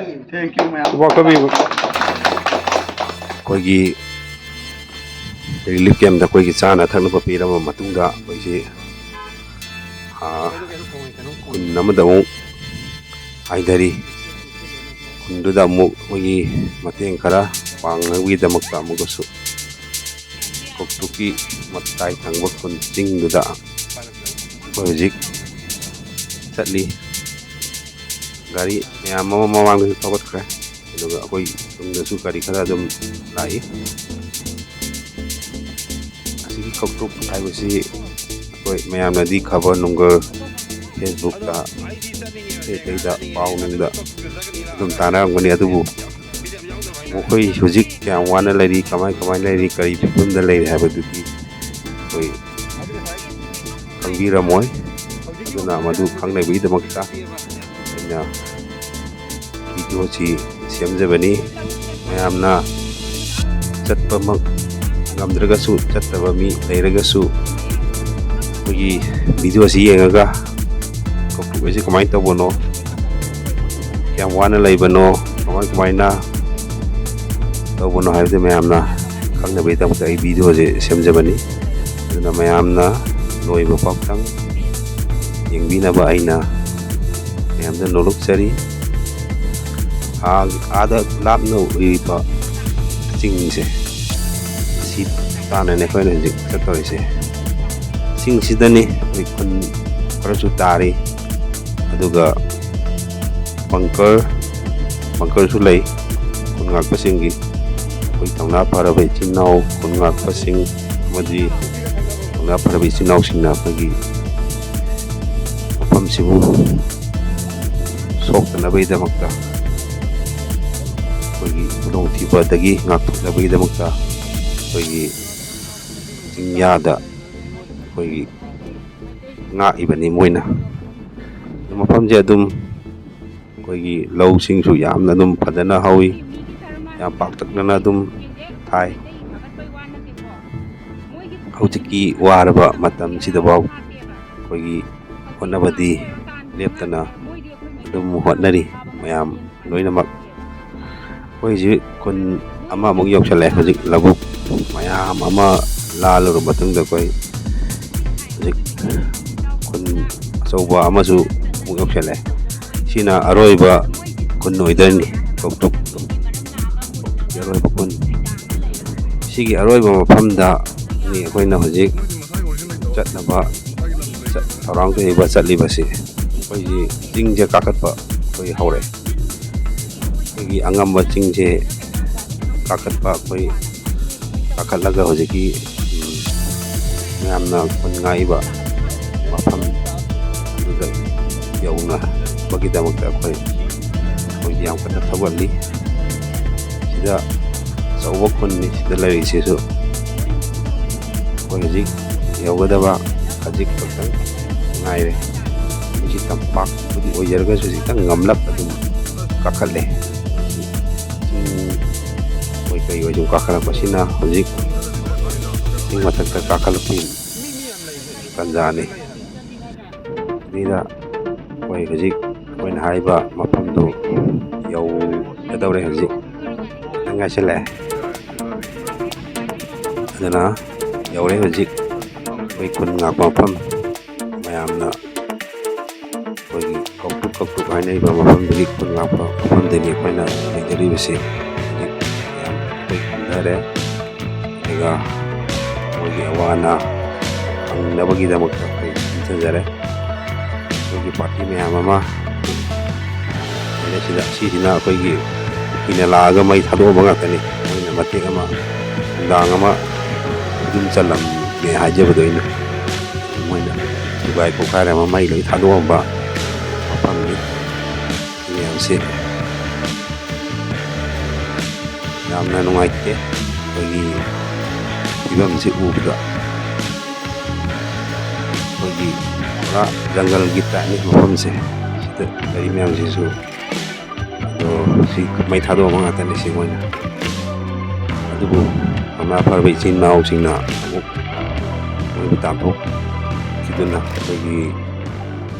Thank you ꯃꯌꯥꯝ꯫ ꯈꯨꯕꯥꯛ ꯈꯨꯕꯤꯕ꯫ ꯑꯩꯈꯣꯏꯒꯤ ꯔꯤꯂꯤꯐ ꯀꯦꯝꯗ ꯑꯩꯈꯣꯏꯒꯤ ꯆꯥꯅ ꯊꯛꯅꯕ ꯄꯤꯔꯕ ꯃꯇꯨꯡꯗ ꯑꯩꯈꯣꯏꯁꯤ, ꯑꯥ, ꯈꯨꯟ ꯑꯃꯗ ꯑꯃꯨꯛ ꯍꯥꯏꯊꯔꯤ꯫ ꯈꯨꯟꯗꯨꯗ ꯑꯃꯨꯛ ꯑꯩꯈꯣꯏꯒꯤ ꯃꯇꯦꯡ ꯈꯔ ꯄꯥꯡꯅꯕꯒꯤꯗꯃꯛꯇ ꯑꯃꯨꯛꯀꯁꯨ ꯀꯣꯛꯇꯨꯀꯤ ꯃꯇꯥꯏ ꯊꯪꯕ ꯈꯨꯟ ꯆꯤꯡꯗꯨꯗ ꯑꯩꯈꯣꯏ ꯍꯧꯖꯤꯛ ꯆꯠꯂꯤ꯫ ꯒꯥꯔꯤ ꯃꯌꯥꯝ ꯑꯃ ꯃꯃꯥꯡꯗꯁꯨ ꯊꯧꯒꯠꯈ꯭ꯔꯦ, ꯑꯗꯨꯒ ꯑꯩꯈꯣꯏ ꯇꯨꯡꯗꯁꯨ ꯒꯥꯔꯤ ꯈꯔ ꯑꯗꯨꯝ ꯂꯥꯛꯏ꯫ ꯑꯁꯤꯒꯤ ꯀꯧꯇ꯭ꯔꯨꯛ ꯍꯥꯏꯕꯁꯤ ꯑꯩꯈꯣꯏ ꯃꯌꯥꯝꯅꯗꯤ ꯈꯕꯔ ꯅꯨꯡꯒꯔ, ꯐꯦꯁꯕꯨꯛꯇ, ꯑꯇꯩ ꯑꯇꯩꯗ ꯄꯥꯎ ꯅꯨꯡꯗ ꯑꯗꯨꯝ ꯇꯥꯅꯔꯝꯒꯅꯤ, ꯑꯗꯨꯕꯨ ꯃꯈꯣꯏ ꯍꯧꯖꯤꯛ ꯀꯌꯥꯝ ꯋꯥꯅ ꯂꯩꯔꯤ, ꯀꯃꯥꯏ ꯀꯃꯥꯏꯅ ꯂꯩꯔꯤ, ꯀꯔꯤ ꯐꯤꯕꯝꯗ ꯂꯩꯔꯤ ꯍꯥꯏꯕꯗꯨꯗꯤ ꯑꯩꯈꯣꯏ ꯈꯪꯕꯤꯔꯝꯃꯣꯏ꯫ ꯑꯗꯨꯅ ꯃꯗꯨ ꯈꯪꯅꯕꯒꯤꯗꯃꯛꯇ ꯑꯩꯅ ꯚꯤꯗꯤꯑꯣꯁꯤ ꯁꯦꯝꯖꯕꯅꯤ꯫ ꯃꯌꯥꯝꯅ ꯆꯠꯄꯃꯛ ꯉꯝꯗ꯭ꯔꯒꯁꯨ, ꯆꯠꯇꯕ ꯃꯤ ꯂꯩꯔꯒꯁꯨ, ꯑꯩꯈꯣꯏꯒꯤ ꯚꯤꯗꯤꯑꯣꯁꯤ ꯌꯦꯡꯉꯒ ꯀꯧꯇ꯭ꯔꯨꯛ ꯑꯁꯤ ꯀꯃꯥꯏꯅ ꯇꯧꯕꯅꯣ, ꯀꯌꯥꯝ ꯋꯥꯅ ꯂꯩꯕꯅꯣ, ꯀꯃꯥꯏ ꯀꯃꯥꯏꯅ ꯇꯧꯕꯅꯣ ꯍꯥꯏꯕꯗꯨ ꯃꯌꯥꯝꯅ ꯈꯪꯅꯕꯒꯤꯗꯃꯛꯇ ꯑꯩ ꯚꯤꯗꯤꯑꯣꯁꯦ ꯁꯦꯝꯖꯕꯅꯤ꯫ ꯑꯗꯨꯅ ꯃꯌꯥꯝꯅ ꯂꯣꯏꯕ ꯐꯥꯎꯇꯪ ꯌꯦꯡꯕꯤꯅꯕ ꯑꯩꯅ ꯃꯌꯥꯝꯗ ꯅꯣꯂꯨꯛꯆꯔꯤ꯫ ꯑꯥ-, ꯑꯥꯗ ꯂꯥꯞꯅ ꯎꯔꯤꯕ ꯆꯤꯡꯁꯦ, ꯑꯁꯤ ꯇꯥꯟꯅꯅꯦ ꯑꯩꯈꯣꯏꯅ ꯍꯧꯖꯤꯛ ꯆꯠꯇꯧꯔꯤꯁꯦ꯫ ꯆꯤꯡꯁꯤꯗꯅꯤ ꯑꯩꯈꯣꯏ ꯈꯨꯟ ꯈꯔꯁꯨ ꯇꯥꯔꯤ, ꯑꯗꯨꯒ ꯕꯪꯀꯔ, ꯕꯪꯀꯔꯁꯨ ꯂꯩ꯫ ꯈꯨꯟ ꯉꯥꯛꯄꯁꯤꯡꯒꯤ, ꯑꯩꯈꯣꯏ ꯊꯧꯅꯥ ꯐꯔꯕ ꯏꯆꯤꯟ ꯏꯅꯥꯎ ꯈꯨꯟ ꯉꯥꯛꯄꯁꯤꯡ ꯑꯃꯗꯤ ꯊꯧꯅꯥ ꯐꯔꯕ ꯏꯆꯤꯟ ꯏꯅꯥꯎꯁꯤꯡꯅ ꯑꯩꯈꯣꯏꯒꯤ ꯃꯐꯝꯁꯤꯕꯨ ꯁꯣꯛꯇꯅꯕꯒꯤꯗꯃꯛꯇ, ꯑꯩꯈꯣꯏꯒꯤ ꯈꯨꯗꯣꯡꯊꯤꯕꯗꯒꯤ ꯉꯥꯛꯊꯣꯛꯅꯕꯒꯤꯗꯃꯛꯇ ꯑꯩꯈꯣꯏꯒꯤ ꯆꯤꯡꯌꯥꯗ ꯑꯩꯈꯣꯏꯒꯤ ꯉꯥꯛꯏꯕꯅꯤ ꯃꯣꯏꯅ꯫ ꯃꯐꯝꯁꯦ ꯑꯗꯨꯝ ꯑꯩꯈꯣꯏꯒꯤ ꯂꯧꯁꯤꯡꯁꯨ ꯌꯥꯝꯅ ꯑꯗꯨꯝ ꯐꯖꯅ ꯍꯧꯋꯤ, ꯌꯥꯝ ꯄꯥꯛꯇꯛꯅꯅ ꯑꯗꯨꯝ ꯊꯥꯏ꯫ ꯍꯧꯖꯤꯛꯀꯤ ꯋꯥꯔꯕ ꯃꯇꯝꯁꯤꯗꯐꯥꯎ ꯑꯩꯈꯣꯏꯒꯤ ꯍꯣꯠꯅꯕꯗꯤ ꯂꯦꯞꯇꯅ ꯑꯗꯨꯝ ꯍꯣꯠꯅꯔꯤ ꯃꯌꯥꯝ ꯂꯣꯏꯅꯃꯛ꯫ ꯑꯩꯈꯣꯏ ꯍꯧꯖꯤꯛ ꯈꯨꯟ ꯑꯃꯃꯨꯛ ꯌꯧꯁꯜꯂꯛꯑꯦ꯫ ꯍꯧꯖꯤꯛ ꯂꯧꯕꯨꯛ ꯃꯌꯥꯝ ꯑꯃ ꯂꯥꯜꯂꯨꯔꯕ ꯃꯇꯨꯡꯗ ꯑꯩꯈꯣꯏ ꯍꯧꯖꯤꯛ ꯈꯨꯟ ꯑꯆꯧꯕ ꯑꯃꯁꯨ ꯑꯃꯨꯛ ꯌꯧꯁꯜꯂꯛꯑꯦ꯫ ꯁꯤꯅ ꯑꯔꯣꯏꯕ ꯈꯨꯟ ꯑꯣꯏꯗꯣꯏꯅꯤ, ꯀꯧꯇ꯭ꯔꯨꯛ꯫ ꯑꯔꯣꯏꯕ ꯈꯨꯟ꯫ ꯁꯤꯒꯤ ꯑꯔꯣꯏꯕ ꯃꯐꯝꯗꯅꯤ ꯑꯩꯈꯣꯏꯅ ꯍꯧꯖꯤꯛ ꯆꯠꯅꯕ ꯆꯠ-, ꯊꯧꯔꯥꯡ ꯇꯧꯔꯤꯕ, ꯆꯠꯂꯤꯕꯁꯤ꯫ ꯑꯩꯈꯣꯏꯒꯤ ꯆꯤꯡꯁꯦ ꯀꯥꯈꯠꯄ ꯑꯩꯈꯣꯏ ꯍꯧꯔꯛꯑꯦ꯫ ꯑꯩꯈꯣꯏꯒꯤ ꯑꯉꯝꯕ ꯆꯤꯡꯁꯦ ꯀꯥꯈꯠꯄ ꯑꯩꯈꯣꯏ ꯀꯥꯈꯠꯂꯒ ꯍꯧꯖꯤꯛꯀꯤ, ꯎꯝ, ꯃꯌꯥꯝꯅ ꯈꯨꯟ ꯉꯥꯛꯏꯕ ꯃꯐꯝ ꯑꯗꯨꯗ ꯌꯧꯅꯕꯒꯤꯗꯃꯛꯇ ꯑꯩꯈꯣꯏ, ꯑꯩꯈꯣꯏ ꯌꯥꯝ ꯀꯟꯅ ꯊꯧꯒꯠꯂꯤ꯫ ꯁꯤꯗ ꯑꯆꯧꯕ ꯈꯨꯟꯅꯤ ꯁꯤꯗ ꯂꯩꯔꯤꯁꯤꯁꯨ꯫ ꯑꯩꯈꯣꯏ ꯍꯧꯖꯤꯛ ꯌꯧꯒꯗꯕ ꯈꯖꯤꯛ ꯈꯛꯇꯪ ꯉꯥꯏꯔꯦ꯫ ꯃꯁꯤ ꯇꯝꯄꯥꯛꯄꯨꯗꯤ ꯑꯣꯏꯖꯔꯒꯁꯨ ꯈꯤꯇꯪ ꯉꯝꯂꯞ ꯑꯗꯨꯝ ꯀꯥꯈꯠꯂꯦ꯫ ꯆꯤꯡ ꯑꯣꯏ ꯀꯩ ꯑꯣꯏ ꯁꯨꯝ ꯀꯥꯈꯠꯂꯛꯄꯁꯤꯅ ꯍꯧꯖꯤꯛ ꯆꯤꯡ ꯃꯊꯛꯇ ꯀꯥꯈꯠꯂꯛꯄꯒꯤ ꯇꯥꯟꯖꯥꯅꯤ꯫ ꯁꯤꯗ ꯑꯩꯈꯣꯏ ꯍꯧꯖꯤꯛ ꯑꯩꯈꯣꯏꯅ ꯍꯥꯏꯔꯤꯕ ꯃꯐꯝꯗꯨ ꯌꯧꯒꯗꯧꯔꯦ꯫ ꯍꯧꯖꯤꯛ ꯈꯤꯇꯪ ꯉꯥꯏꯁꯤꯜꯂꯛꯑꯦ꯫ ꯑꯗꯨꯅ ꯌꯧꯔꯦ ꯍꯧꯖꯤꯛ ꯑꯩꯈꯣꯏ ꯈꯨꯟ ꯉꯥꯛꯄ ꯃꯐꯝ꯫ ꯃꯌꯥꯝꯅ ꯑꯩꯈꯣꯏꯒꯤ ꯀꯧꯇ꯭ꯔꯨꯛ ꯀꯧꯇ꯭ꯔꯨꯛ ꯍꯥꯏꯅꯔꯤꯕ ꯃꯐꯝꯗꯨꯒꯤ ꯈꯨꯟ ꯉꯥꯛꯄ ꯃꯐꯝꯗꯒꯤ ꯑꯩꯈꯣꯏꯅ ꯂꯩꯖꯔꯤꯕꯁꯤ ꯍꯧꯖꯤꯛ ꯃꯌꯥꯝ ꯑꯩꯈꯣꯏ ꯈꯨꯟꯗꯔꯦ꯫ ꯑꯗꯨꯒ ꯃꯣꯏꯒꯤ ꯑꯋꯥ ꯑꯅꯥ ꯐꯪꯅꯕꯒꯤꯗꯃꯛꯇ ꯑꯩꯈꯣꯏ ꯏꯟꯊꯖꯔꯦ꯫ ꯑꯩꯈꯣꯏꯒꯤ ꯄꯥꯔꯇꯤ ꯃꯌꯥꯝ ꯑꯃ ꯂꯩꯔꯦ ꯁꯤꯗ꯫ ꯁꯤꯁꯤꯅ ꯑꯩꯈꯣꯏꯒꯤ ꯀꯨꯀꯤꯅ ꯂꯥꯛꯑꯒ ꯃꯩ ꯊꯥꯗꯣꯛꯑꯝꯕ ꯉꯥꯛꯇꯅꯤ꯫ ꯃꯣꯏꯅ ꯃꯇꯦꯛ ꯑꯃ ꯅꯨꯡꯗꯥꯡ ꯑꯃ ꯌꯨꯝ ꯆꯜꯂꯝꯃꯦ ꯍꯥꯏꯖꯕꯗꯣ ꯑꯩꯅ꯫ ꯃꯣꯏꯅ ꯊꯨꯒꯥꯏ ꯈꯣꯈꯥꯏꯔꯝꯕ ꯃꯩ ꯂꯣꯏ ꯊꯥꯗꯣꯛꯑꯝꯕ ꯃꯐꯝꯅꯤ꯫ ꯃꯌꯥꯝꯁꯦ ꯌꯥꯝꯅ ꯅꯨꯡꯉꯥꯏꯇꯦ ꯑꯩꯈꯣꯏꯒꯤ ꯐꯤꯕꯝꯁꯤ ꯎꯕꯗ꯫ ꯑꯩꯈꯣꯏꯒꯤ ꯄꯨꯔꯥ ꯖꯪꯒꯜꯒꯤ ꯇꯥꯏꯞꯅꯤ ꯃꯐꯝꯁꯦ꯫ ꯁꯤꯗ ꯂꯩꯔꯤ ꯃꯌꯥꯝꯁꯤꯁꯨ꯫ ꯑꯗꯣ ꯁꯤ ꯃꯩ ꯊꯥꯗꯣꯛꯑꯝꯕ ꯉꯥꯛꯇꯅꯤ ꯁꯤ ꯃꯣꯏꯅ꯫ ꯑꯗꯨꯕꯨ ꯃꯃꯥ ꯐꯔꯕ ꯏꯆꯤꯟ ꯏꯅꯥꯎꯁꯤꯡꯅ ꯑꯃꯨꯛ ꯃꯣꯏꯕꯨ ꯇꯥꯟꯊꯣꯛꯈꯤꯗꯨꯅ ꯑꯩꯈꯣꯏꯒꯤ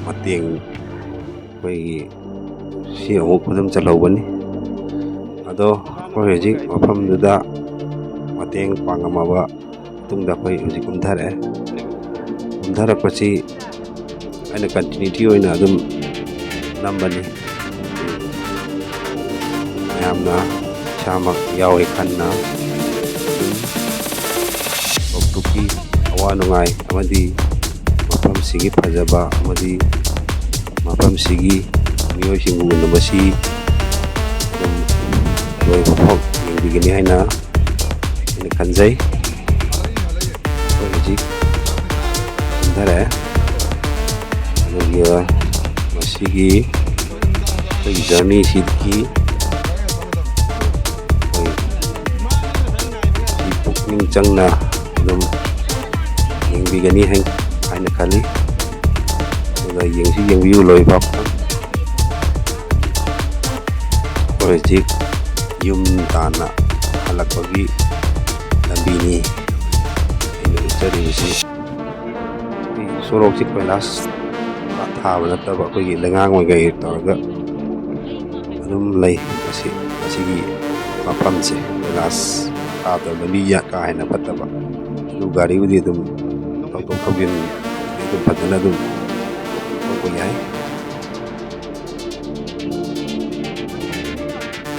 ꯃꯇꯦꯡ ꯑꯩꯈꯣꯏꯒꯤ ꯁꯤ ꯑꯃꯨꯛ ꯈꯨꯗꯨꯝ ꯆꯜꯍꯧꯕꯅꯤ꯫ ꯑꯗꯣ ꯑꯩꯈꯣꯏ ꯍꯧꯖꯤꯛ ꯃꯐꯝꯗꯨꯗ ꯃꯇꯦꯡ ꯄꯥꯡꯉꯝꯃꯕ ꯃꯇꯨꯡꯗ ꯑꯩꯈꯣꯏ ꯍꯧꯖꯤꯛ ꯀꯨꯝꯊꯔꯛꯑꯦ꯫ ꯀꯨꯝꯊꯔꯛꯄꯁꯤ ꯑꯩꯅ ꯀꯟꯇꯤꯅ꯭ꯌꯨꯇꯤ ꯑꯣꯏꯅ ꯑꯗꯨꯝ ꯅꯝꯕꯅꯤ꯫ ꯃꯌꯥꯝꯅ ꯏꯁꯥꯃꯛ ꯌꯥꯎꯋꯦ ꯈꯟꯅ ꯑꯗꯨꯝ ꯀꯧꯇ꯭ꯔꯨꯛꯀꯤ ꯑꯋꯥ ꯅꯨꯡꯉꯥꯏ ꯑꯃꯗꯤ ꯃꯐꯝꯁꯤꯒꯤ ꯐꯖꯕ ꯑꯃꯗꯤ ꯃꯐꯝꯁꯤꯒꯤ ꯃꯤꯑꯣꯏꯁꯤꯡꯕꯨ ꯎꯅꯕꯁꯤ ꯑꯗꯨꯝ ꯂꯣꯏꯕ ꯐꯥꯎ ꯌꯦꯡꯕꯤꯒꯅꯤ ꯍꯥꯏꯅ ꯑꯩꯅ ꯈꯟꯖꯩ꯫ ꯑꯩꯈꯣꯏ ꯍꯧꯖꯤꯛ ꯀꯨꯝꯊꯔꯛꯑꯦ꯫ ꯑꯗꯨꯒ ꯃꯁꯤꯒꯤ ꯑꯩꯈꯣꯏꯒꯤ ꯖꯔꯅꯤꯁꯤꯒꯤ ꯑꯩꯈꯣꯏ ꯁꯤ ꯄꯨꯛꯅꯤꯡ ꯆꯪꯅ ꯑꯗꯨꯝ ꯌꯦꯡꯕꯤꯒꯅꯤ ꯍꯥꯏ-, ꯍꯥꯏꯅ ꯈꯜꯂꯤ꯫ ꯑꯗꯨꯒ ꯌꯦꯡꯁꯤ ꯌꯦꯡꯕꯤꯌꯨ ꯂꯣꯏꯐꯥꯎ꯫ ꯑꯩꯈꯣꯏ ꯍꯧꯖꯤꯛ ꯌꯨꯝ ꯇꯥꯟꯅ ꯍꯜꯂꯛꯄꯒꯤ ꯂꯝꯕꯤꯅꯤ ꯑꯩꯅ ꯎꯠꯆꯔꯤꯕꯁꯤ꯫ ꯑꯩꯈꯣꯏ ꯁꯣꯔꯣꯛꯁꯤ ꯀꯣꯏꯂꯥꯁ ꯊꯥꯕ ꯅꯠꯇꯕ ꯑꯩꯈꯣꯏꯒꯤ ꯂꯩꯉꯥꯡ ꯑꯣꯏ ꯀꯩ ꯇꯧꯔꯒ ꯑꯗꯨꯝ ꯂꯩ꯫ ꯃꯁꯤ, ꯃꯁꯤꯒꯤ ꯃꯐꯝꯁꯦ ꯀꯣꯏꯂꯥꯁ ꯊꯥꯗꯕ, ꯂꯝꯕꯤ ꯌꯥ-, ꯀꯥ ꯍꯦꯟꯅ ꯐꯠꯇꯕ꯫ ꯑꯗꯨ ꯒꯥꯔꯤꯕꯨꯗꯤ ꯑꯗꯨꯝ ꯊꯧꯗꯣꯛ ꯊꯧꯖꯤꯟ ꯑꯗꯨꯝ ꯐꯖꯅ ꯑꯗꯨꯝ ꯇꯧꯕ ꯌꯥꯏ꯫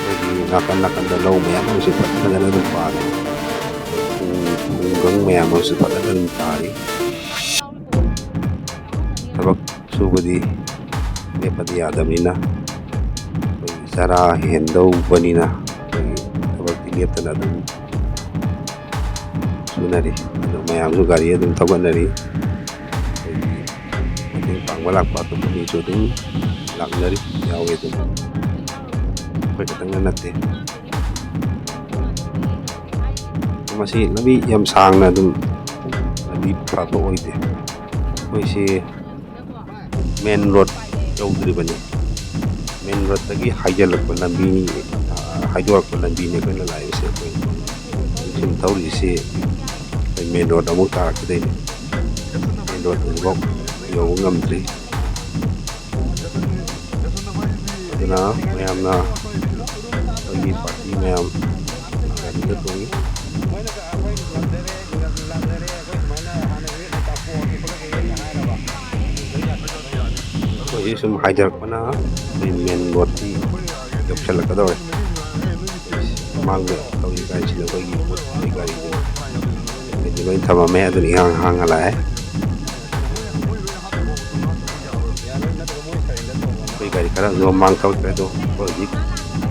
ꯑꯩꯈꯣꯏꯒꯤ ꯅꯥꯀꯟ ꯅꯥꯀꯟꯗ ꯂꯧ ꯃꯌꯥꯝ ꯑꯃꯁꯨ ꯐꯖ ꯐꯖꯅ ꯑꯗꯨꯝ ꯄꯥꯜꯂꯤ꯫ ꯈꯨꯡ-, ꯈꯨꯡꯒꯪ ꯃꯌꯥꯝ ꯑꯃꯁꯨ ꯐꯖꯅ ꯑꯗꯨꯝ ꯊꯥꯔꯤ꯫ ꯊꯕꯛ ꯁꯨꯕꯗꯤ ꯂꯦꯞꯄꯗꯤ ꯌꯥꯗꯕꯅꯤꯅ, ꯑꯩꯈꯣꯏꯒꯤ ꯆꯔꯥ ꯍꯦꯟꯗꯧꯕꯅꯤꯅ ꯑꯩꯈꯣꯏꯒꯤ ꯊꯕꯛꯇꯤ ꯂꯦꯞꯇꯅ ꯑꯗꯨꯝ ꯁꯨꯅꯔꯤ꯫ ꯑꯗꯨ ꯃꯌꯥꯝꯁꯨ ꯒꯥꯔꯤ ꯑꯗꯨꯝ ꯊꯧꯒꯠꯅꯔꯤ꯫ ꯑꯩꯈꯣꯏꯒꯤ ꯃꯇꯦꯡ ꯄꯥꯡꯕ ꯂꯥꯛꯄ ꯑꯇꯣꯞꯄ ꯃꯤꯁꯨ ꯑꯗꯨꯝ ꯂꯥꯛꯅꯔꯤ, ꯌꯥꯎꯋꯦ ꯑꯗꯨꯝ꯫ ꯑꯩꯈꯣꯏ ꯈꯛꯇꯪꯅ ꯅꯠꯇꯦ꯫ ꯃꯁꯤ ꯂꯝꯕꯤ ꯌꯥꯝ ꯁꯥꯡꯅ ꯑꯗꯨꯝ ꯂꯝꯕꯤ ꯐꯕ ꯑꯣꯏꯗꯦ꯫ ꯑꯩꯈꯣꯏꯁꯤ ꯃꯦꯟ ꯔꯣꯗ ꯌꯧꯗ꯭ꯔꯤꯕꯅꯤ꯫ ꯃꯦꯟ ꯔꯣꯗꯇꯒꯤ ꯍꯥꯏꯖꯤꯜꯂꯛꯄ ꯂꯝꯕꯤ, ꯑ, ꯍꯥꯏꯗꯣꯔꯛꯄ ꯂꯝꯕꯤꯅꯤ ꯑꯩꯈꯣꯏꯅ ꯂꯥꯛꯏꯕꯁꯦ꯫ ꯑꯩꯈꯣꯏ ꯁꯨꯝ ꯊꯧꯔꯤꯁꯤ ꯑꯩꯈꯣꯏ ꯃꯦꯟ ꯔꯣꯗ ꯑꯃꯨꯛ ꯇꯥꯔꯛꯈꯤꯗꯣꯏꯅꯤ꯫ ꯃꯦꯟ ꯔꯣꯗ ꯍꯧꯖꯤꯛꯐꯥꯎ ꯌꯧꯕ ꯉꯝꯗ꯭ꯔꯤ꯫ ꯑꯗꯨꯅ ꯃꯌꯥꯝꯅ ꯑꯩꯈꯣꯏꯒꯤ ꯄꯥꯔꯇꯤ ꯃꯌꯥꯝ ꯒꯥꯔꯤꯗ ꯇꯣꯡꯉꯤ꯫ ꯑꯩꯈꯣꯏꯁꯤ ꯁꯨꯝ ꯍꯥꯏꯊꯔꯛꯄꯅ ꯑꯩꯈꯣꯏ ꯃꯦꯟ ꯔꯣꯗꯇꯤ ꯌꯧꯁꯜꯂꯛꯀꯗꯧꯔꯦ꯫ ꯃꯃꯥꯡꯗ ꯇꯧꯔꯤ ꯀꯥꯟꯁꯤꯗ ꯑꯩꯈꯣꯏꯒꯤ ꯄꯣꯠ ꯆꯩ ꯒꯥꯔꯤꯁꯦ ꯍꯥꯏꯗꯤ ꯂꯣꯏ ꯊꯝꯃꯝꯃꯦ, ꯑꯗꯨꯅ ꯏꯍꯥꯡ ꯍꯥꯡꯉ ꯂꯥꯛꯑꯦ꯫ ꯒꯥꯔꯤ ꯈꯔꯁꯨ ꯃꯃꯥꯡ ꯊꯧꯔꯛꯇ꯭ꯔꯦ, ꯑꯗꯣ ꯑꯩꯈꯣꯏ ꯍꯧꯖꯤꯛ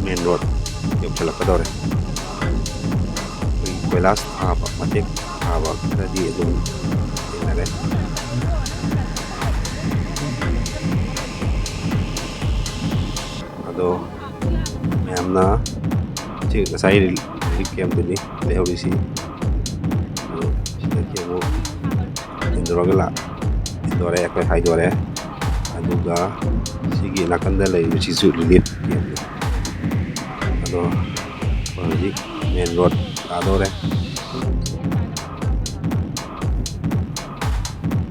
ꯃꯦꯟ ꯔꯣꯗ ꯌꯧꯁꯤꯜꯂꯛꯀꯗꯧꯔꯦ꯫ ꯑꯩꯈꯣꯏꯒꯤ ꯀꯣꯏꯂꯥꯁ ꯊꯥꯕ ꯃꯇꯦꯛ ꯊꯥꯕ ꯈꯔꯗꯤ ꯑꯗꯨꯝ ꯊꯦꯡꯅꯔꯦ꯫ ꯑꯗꯣ ꯃꯌꯥꯝꯅ ꯁꯤ ꯉꯁꯥꯏ ꯔꯤꯂꯤꯐ ꯀꯦꯝꯇꯨꯅꯤ ꯂꯩꯍꯧꯔꯤꯁꯤ꯫ ꯑꯗꯣ ꯁꯤꯗꯒꯤ ꯑꯃꯨꯛ ꯍꯦꯟꯗꯣꯔꯛꯑꯒ ꯂꯥꯛ-, ꯍꯦꯟꯗꯣꯔꯛꯑꯦ, ꯑꯩꯈꯣꯏ ꯍꯥꯏꯗꯣꯔꯛꯑꯦ꯫ ꯑꯗꯨꯒ ꯁꯤꯒꯤ ꯅꯥꯀꯟꯗ ꯂꯩꯔꯤꯕꯁꯤꯁꯨ ꯔꯤꯂꯤꯐ ꯀꯦꯝꯅꯤ꯫ ꯑꯗꯣ ꯑꯩꯈꯣꯏ ꯍꯧꯖꯤꯛ ꯃꯦꯟ ꯔꯣꯗ ꯇꯥꯗꯧꯔꯦ꯫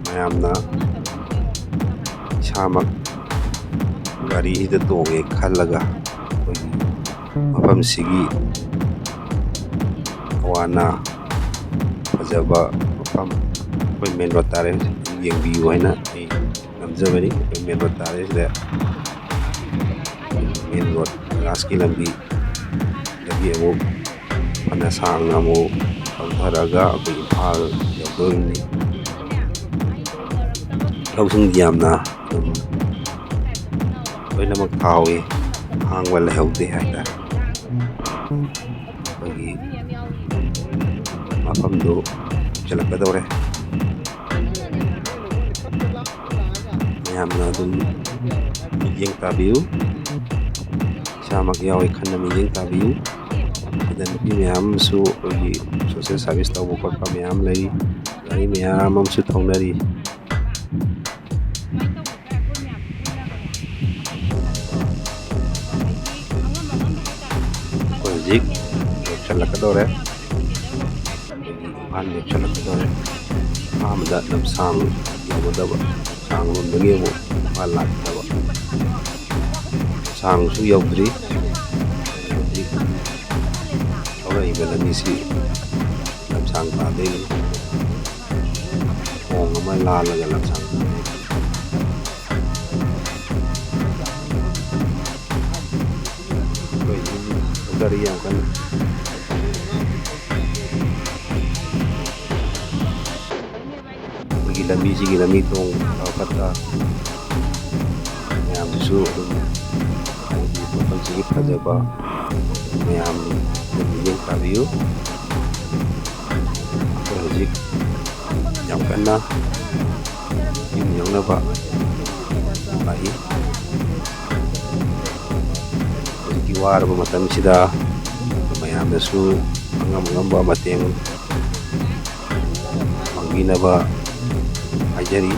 ꯃꯌꯥꯝꯅ ꯏꯁꯥꯃꯛ ꯒꯥꯔꯤꯁꯤꯗ ꯇꯣꯡꯉꯦ ꯈꯜꯂꯒ ꯑꯩꯈꯣꯏꯒꯤ ꯃꯐꯝꯁꯤꯒꯤ ꯑꯋꯥ ꯑꯅꯥ ꯐꯖꯕ ꯃꯐꯝ ꯑꯩꯈꯣꯏ ꯃꯦꯟ ꯔꯣꯗ ꯇꯥꯔꯦ, ꯍꯧꯖꯤꯛ ꯌꯦꯡꯕꯤꯌꯨ ꯍꯥꯏꯅ ꯑꯩ ꯅꯝꯖꯕꯅꯤ꯫ ꯑꯩꯈꯣꯏ ꯃꯦꯟ ꯔꯣꯗ ꯇꯥꯔꯦ ꯁꯤꯗ꯫ ꯃꯦꯟ ꯔꯣꯗ ꯀꯣꯏꯂꯥꯁꯀꯤ ꯂꯝꯕꯤꯗꯒꯤ ꯑꯃꯨꯛ ꯐꯅ ꯁꯥꯡꯅ ꯑꯃꯨꯛ ꯊꯧꯊꯔꯒ ꯑꯩꯈꯣꯏ ꯏꯝꯐꯥꯜ ꯌꯧꯗꯣꯔꯤꯕꯅꯤ꯫ ꯂꯧꯁꯤꯡꯗꯤ ꯌꯥꯝꯅ ꯑꯗꯨꯝ ꯂꯣꯏꯅꯃꯛ ꯊꯥꯍꯧꯋꯤ, ꯑꯍꯥꯡꯕ ꯂꯩꯍꯧꯗꯦ ꯍꯥꯏꯇꯥꯔꯦ꯫ ꯑꯩꯈꯣꯏꯒꯤ ꯃꯐꯝꯗꯨ ꯌꯧꯁꯤꯜꯂꯛꯀꯗꯧꯔꯦ꯫ ꯃꯌꯥꯝꯅ ꯑꯗꯨꯝ ꯃꯤꯠꯌꯦꯡ ꯇꯥꯕꯤꯌꯨ, ꯏꯁꯥꯃꯛ ꯌꯥꯎꯋꯦ ꯈꯟꯅ ꯃꯤꯠꯌꯦꯡ ꯇꯥꯕꯤꯌꯨ꯫ ꯁꯤꯗ ꯅꯨꯄꯤ ꯃꯌꯥꯝ ꯑꯃꯁꯨ ꯑꯩꯈꯣꯏꯒꯤ ꯁꯣꯁꯦꯜ ꯁꯥꯔꯚꯤꯁ ꯇꯧꯕ ꯈꯣꯠꯄ ꯃꯌꯥꯝ ꯂꯩ, ꯒꯥꯔꯤ ꯃꯌꯥꯝ ꯑꯃꯁꯨ ꯊꯧꯅꯔꯤ꯫ ꯑꯩꯈꯣꯏ ꯍꯧꯖꯤꯛ ꯌꯧꯁꯜꯂꯛꯀꯗꯧꯔꯦ꯫ ꯑꯩꯈꯣꯏꯒꯤ ꯏꯝꯐꯥꯜ ꯌꯧꯁꯜꯂꯛꯀꯗꯧꯔꯦ꯫ ꯑꯍꯥꯟꯕꯗ ꯂꯝꯁꯥꯡ ꯌꯧꯒꯗꯕ, ꯂꯝꯁꯥꯡ ꯂꯣꯝꯗꯒꯤ ꯑꯃꯨꯛ ꯏꯝꯐꯥꯜ ꯂꯥꯛꯀꯗꯕ꯫ ꯂꯝꯁꯥꯡꯁꯨ ꯌꯧꯗ꯭ꯔꯤ꯫ ꯍꯧꯖꯤꯛ ꯊꯧꯔꯛꯏꯕ ꯂꯝꯕꯤꯁꯤ ꯂꯝꯁꯥꯡ ꯇꯥꯗꯣꯏꯅꯤ꯫ ꯊꯣꯡ ꯑꯃ ꯂꯥꯜꯂꯒ ꯂꯝꯁꯥꯡ ꯇꯥꯗꯣꯏꯅꯤ꯫ ꯑꯩꯈꯣꯏ ꯒꯥꯔꯤ ꯌꯥꯝ ꯀꯟꯅ ꯑꯩꯈꯣꯏꯒꯤ ꯂꯝꯕꯤꯁꯤꯒꯤ ꯂꯝꯕꯤ ꯊꯣꯡ ꯐꯕ ꯐꯠꯇ ꯃꯌꯥꯝ ꯁꯤꯁꯨ ꯑꯗꯨꯝ ꯍꯥꯏꯗꯤ ꯃꯐꯝꯁꯤꯒꯤ ꯐꯖꯕ ꯃꯌꯥꯝ ꯑꯗꯨꯝ ꯃꯤꯠꯌꯦꯡ ꯇꯥꯕꯤꯌꯨ꯫ ꯑꯩꯈꯣꯏ ꯍꯧꯖꯤꯛ ꯌꯥꯝ ꯀꯟꯅ ꯌꯨꯝ ꯌꯧꯅꯕ ꯂꯥꯛꯏ꯫ ꯍꯧꯖꯤꯛꯀꯤ ꯋꯥꯔꯕ ꯃꯇꯝꯁꯤꯗ ꯃꯌꯥꯝꯅꯁꯨ ꯑꯉꯝ ꯑꯉꯝꯕ ꯃꯇꯦꯡ ꯄꯥꯡꯕꯤꯅꯕ ꯍꯥꯏꯖꯔꯤ꯫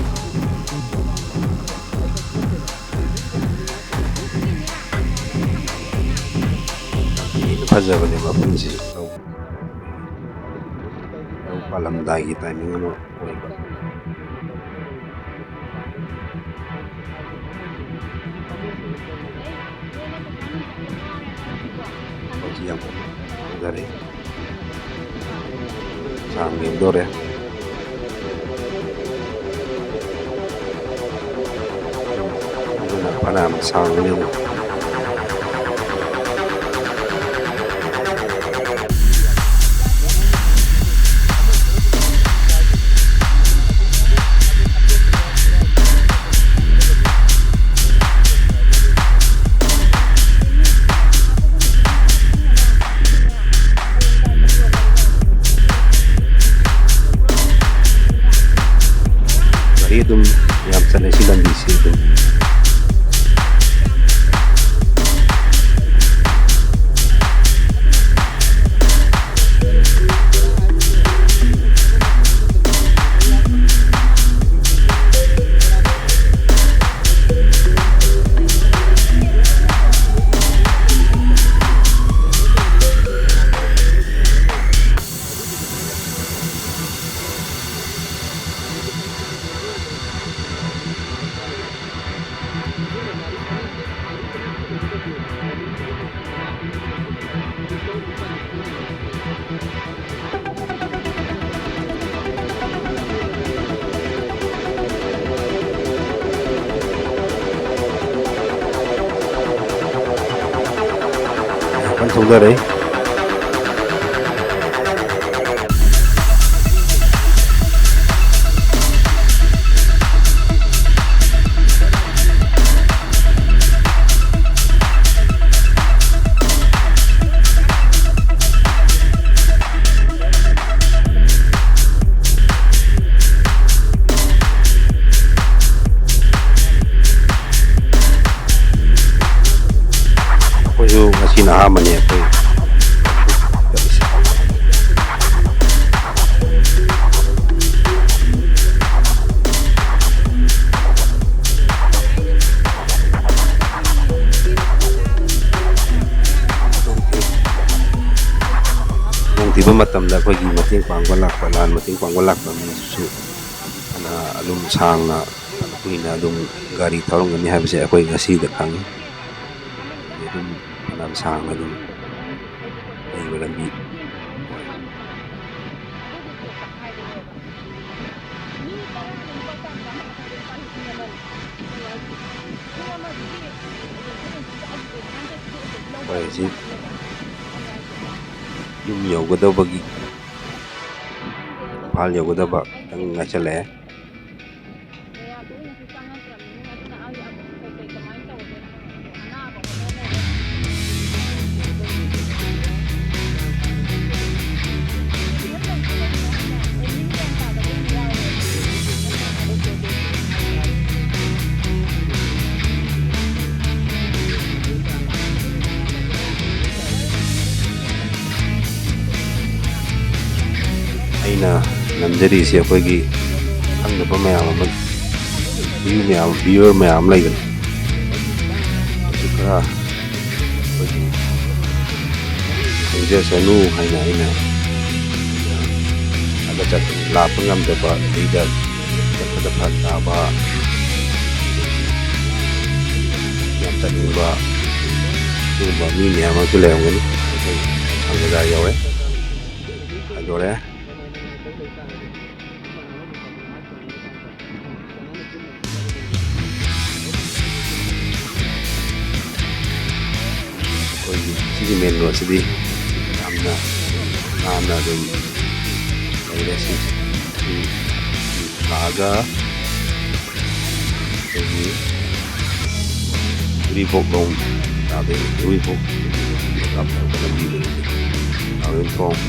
ꯌꯥꯝ ꯊꯤꯅ ꯐꯖꯕꯅꯦ ꯃꯐꯝꯁꯤ꯫ ꯂꯧ, ꯂꯧ ꯄꯥꯜꯂꯝꯗꯥꯏꯒꯤ timing ꯑꯃ ꯑꯣꯏꯕ꯫ ꯃꯐꯝꯁꯤ ꯌꯥꯝ ꯐꯖꯔꯦ꯫ ꯁꯥꯡꯅ ꯌꯦꯡꯗꯣꯔꯦ꯫ ꯑꯗꯨꯅ ꯐꯅꯌꯥꯝ ꯁꯥꯡꯕꯅꯤꯅ꯫ ꯒꯥꯔꯤ ꯑꯗꯨꯝ ꯌꯥꯝ ꯆꯠꯂꯦ ꯁꯤ ꯂꯝꯕꯤꯁꯤ ꯑꯗꯨꯝ꯫ ꯌꯥꯝ ꯀꯟꯅ ꯊꯧꯗꯔꯛꯏ꯫ ꯁꯤꯅ ꯑꯍꯥꯟꯕꯅꯤ ꯑꯩꯈꯣꯏ ꯆꯠꯂꯤꯁꯦ꯫ ꯈꯨꯗꯣꯡꯊꯤꯕ ꯃꯇꯝꯗ ꯑꯩꯈꯣꯏꯒꯤ ꯃꯇꯦꯡ ꯄꯥꯡꯕ ꯂꯥꯛꯄ, ꯂꯥꯟ ꯃꯇꯦꯡ ꯄꯥꯡꯕ ꯂꯥꯛꯄ ꯃꯤꯁꯨ ꯐꯅ ꯑꯗꯨꯝ ꯁꯥꯡꯅ, ꯐꯅ ꯀꯨꯏꯅ ꯑꯗꯨꯝ ꯒꯥꯔꯤ ꯊꯧꯔꯝꯒꯅꯤ ꯍꯥꯏꯕꯁꯦ ꯑꯩꯈꯣꯏ ꯉꯁꯤꯗ ꯈꯪꯉꯤ꯫ ꯑꯗꯨꯝ ꯐꯅꯌꯥꯝ ꯁꯥꯡꯅ ꯑꯗꯨꯝ ꯂꯩꯕ ꯂꯝꯕꯤ꯫ ꯑꯩꯈꯣꯏ ꯍꯧꯖꯤꯛ ꯌꯨꯝ ꯌꯧꯒꯗꯕꯒꯤ, ꯏꯝꯐꯥꯜ ꯌꯧꯒꯗꯕ ꯈꯤꯇꯪ ꯉꯥꯏꯁꯜꯂꯛꯑꯦ꯫ ꯑꯩꯅ ꯅꯝꯖꯔꯤꯁꯦ ꯑꯩꯈꯣꯏꯒꯤ ꯈꯪꯗꯕ ꯃꯌꯥꯝ ꯑꯃ, view ꯃꯌꯥꯝ, viewer ꯃꯌꯥꯝ ꯑꯃ ꯂꯩꯕꯅꯤ꯫ ꯑꯗꯨ ꯈꯔ ꯑꯩꯈꯣꯏꯒꯤ ꯈꯪꯖꯁꯅꯨ ꯍꯥꯏꯅ ꯑꯩꯅ ꯊꯥꯒꯠꯆꯕꯅꯤ꯫ ꯂꯥꯛꯄ ꯉꯝꯗꯕ, ꯑꯗꯩꯗ ꯆꯠꯄꯗ ꯐꯔꯛ ꯇꯥꯕ, ꯌꯥꯝ ꯆꯠꯅꯤꯡꯕ ꯑꯗꯨꯒꯨꯝꯕ ꯃꯤ ꯃꯌꯥꯝ ꯑꯃꯁꯨ ꯂꯩꯔꯝꯒꯅꯤ꯫ ꯑꯩꯈꯣꯏ ꯈꯪꯕꯗ ꯌꯧꯔꯦ꯫ ꯍꯥꯏꯗꯣꯔꯦ꯫ ꯑꯩꯈꯣꯏꯒꯤ ꯁꯤꯒꯤ main road ꯁꯤꯗꯤ ꯌꯥꯝꯅ ꯅꯥꯟꯅ ꯑꯗꯨꯝ ꯂꯩꯔꯦ꯫ ꯁꯤ, ꯁꯤ ꯂꯥꯛꯑꯒ ꯑꯩꯈꯣꯏꯒꯤ ꯎꯔꯤꯄꯣꯛ ꯂꯣꯝ, ꯑꯗꯩ ꯎꯔꯤꯄꯣꯛ ꯂꯝꯕꯤꯗꯒꯤ ꯂꯥꯡꯂꯦꯟꯊꯣꯡ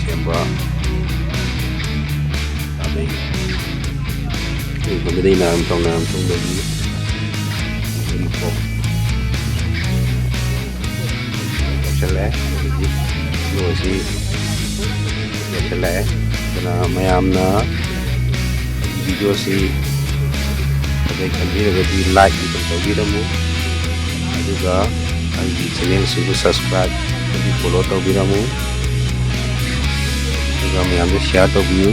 ꯁꯦꯝꯕ, ꯑꯗꯩ ꯎꯔꯤꯄꯣꯛꯇꯒꯤ ꯅꯥꯔꯝꯊꯣꯡ, ꯅꯥꯔꯝꯊꯣꯡꯗꯒꯤ ꯌꯧꯁꯜꯂꯛꯑꯦ꯫ ꯍꯧꯖꯤꯛ ꯚꯤꯗꯤꯑꯣ ꯑꯁꯤ ꯂꯣꯏꯁꯤꯜꯂꯛꯑꯦ꯫ ꯑꯗꯨꯅ ꯃꯌꯥꯝꯅ ꯚꯤꯗꯤꯑꯣꯁꯤ ꯐꯖꯩ ꯈꯟꯕꯤꯔꯒꯗꯤ like ꯑꯗꯨꯝ ꯇꯧꯕꯤꯔꯝꯃꯨ, ꯑꯗꯨꯒ ꯑꯩꯒꯤ ꯆꯦꯅꯦꯜꯁꯤꯕꯨ subscribe ꯑꯃꯗꯤ follow ꯇꯧꯕꯤꯔꯝꯃꯨ, ꯑꯗꯨꯒ ꯃꯌꯥꯝꯗ share ꯇꯧꯕꯤꯌꯨ꯫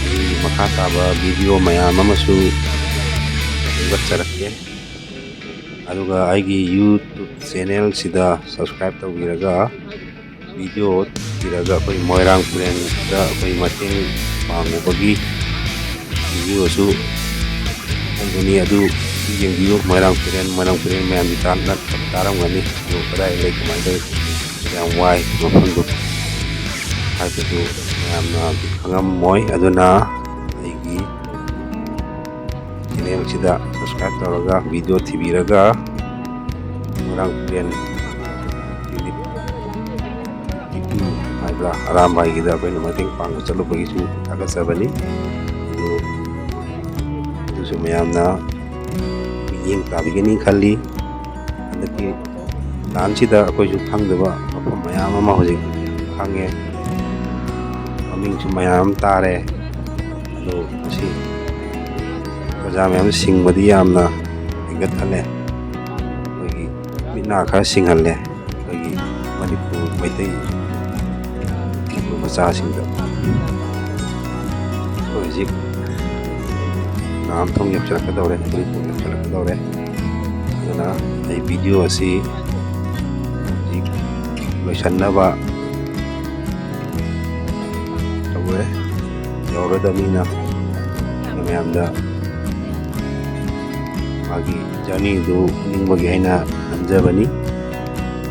ꯑꯩꯒꯤ ꯃꯈꯥ ꯇꯥꯕ ꯚꯤꯗꯤꯑꯣ ꯃꯌꯥꯝ ꯑꯃꯁꯨ ꯁꯦꯝꯒꯠꯆꯔꯛꯀꯦ꯫ ꯑꯗꯨꯒ ꯑꯩꯒꯤ YouTube ꯆꯦꯅꯦꯜꯁꯤꯗ subscribe ꯇꯧꯕꯤꯔꯒ ꯚꯤꯗꯤꯑꯣ ꯊꯤꯔꯒ ꯑꯩꯈꯣꯏ ꯃꯣꯏꯔꯥꯡ ꯄꯨꯔꯦꯟꯗ ꯑꯩꯈꯣꯏ ꯃꯇꯦꯡ ꯄꯥꯡꯉꯨꯕꯒꯤ ꯚꯤꯗꯤꯑꯣꯁꯨ ꯐꯣꯡꯒꯅꯤ꯫ ꯑꯗꯨ ꯌꯦꯡꯕꯤꯌꯨ꯫ ꯃꯣꯏꯔꯥꯡ ꯄꯨꯔꯦꯟ, ꯃꯣꯏꯔꯥꯡ ꯄꯨꯔꯦꯟ ꯃꯌꯥꯝꯗꯤ ꯇꯥ-, ꯇꯥꯔꯝꯒꯅꯤ꯫ ꯑꯗꯨ ꯀꯗꯥꯏ ꯂꯩ, ꯀꯃꯥꯏꯅ ꯇꯧꯏ, ꯌꯥꯝ ꯋꯥꯏ ꯃꯐꯝꯗꯨ ꯍꯥꯏꯕꯗꯨ ꯃꯌꯥꯝꯅ ꯈꯪꯉꯝꯃꯣꯏ꯫ ꯑꯗꯨꯅ ꯑꯩꯒꯤ ꯆꯦꯅꯦꯜꯁꯤꯗ subscribe ꯇꯧꯔꯒ ꯚꯤꯗꯤꯑꯣ ꯊꯤꯕꯤꯔꯒ ꯃꯣꯏꯔꯥꯡ ꯄꯨꯔꯦꯟ ꯌꯨꯅꯤꯠ ꯐꯤꯐꯇꯤ ꯇꯨ ꯍꯥꯏꯕ꯭ꯔꯥ, ꯑꯔꯥꯝꯕꯥꯏꯒꯤꯗ ꯑꯩꯈꯣꯏꯅ ꯃꯇꯦꯡ ꯄꯥꯡꯕ ꯆꯠꯂꯨꯕꯒꯤꯁꯨ ꯊꯥꯒꯠꯆꯕꯅꯤ꯫ ꯑꯗꯨ, ꯑꯗꯨꯁꯨ ꯃꯌꯥꯝꯅ ꯃꯤꯠꯌꯦꯡ ꯇꯥꯕꯤꯒꯅꯤ ꯈꯜꯂꯤ꯫ ꯍꯟꯗꯛꯀꯤ ꯂꯥꯟꯁꯤꯗ ꯑꯩꯈꯣꯏꯁꯨ ꯈꯪꯗꯕ ꯃꯐꯝ ꯃꯌꯥꯝ ꯑꯃ ꯍꯧꯖꯤꯛ ꯈꯪꯉꯦ, ꯃꯃꯤꯡꯁꯨ ꯃꯌꯥꯝ ꯑꯃ ꯇꯥꯔꯦ꯫ ꯑꯗꯣ ꯃꯁꯤ ꯄ꯭ꯔꯖꯥ ꯃꯌꯥꯝ ꯁꯤꯡꯕꯗꯤ ꯌꯥꯝꯅ ꯍꯦꯟꯒꯠꯍꯜꯂꯦ, ꯑꯩꯈꯣꯏꯒꯤ ꯃꯤꯠ ꯅꯥ ꯈꯔ ꯁꯤꯡꯍꯜꯂꯦ ꯑꯩꯈꯣꯏꯒꯤ ꯃꯅꯤꯄꯨꯔ ꯃꯩꯇꯩ ꯃꯆꯥꯁꯤꯡꯗ꯫ ꯑꯩꯈꯣꯏ ꯍꯧꯖꯤꯛ ꯅꯥꯝꯊꯣꯡ ꯌꯧꯁꯤꯜꯂꯛꯀꯗꯧꯔꯦ, ꯎꯔꯤꯄꯣꯛ ꯌꯧꯁꯤꯜꯂꯛꯀꯗꯧꯔꯦ꯫ ꯑꯗꯨꯅ ꯑꯩ ꯚꯤꯗꯤꯑꯣ ꯑꯁꯤ ꯍꯧꯖꯤꯛ ꯂꯣꯏꯁꯤꯟꯅꯕ ꯇꯧꯔꯦ꯫ ꯌꯧꯔꯗꯕꯅꯤꯅ ꯃꯌꯥꯝꯗ ꯃꯥꯒꯤ ꯖꯔꯅꯤꯗꯨ ꯎꯠꯅꯤꯡꯕꯒꯤ ꯑꯩꯅ ꯅꯝꯖꯕꯅꯤ꯫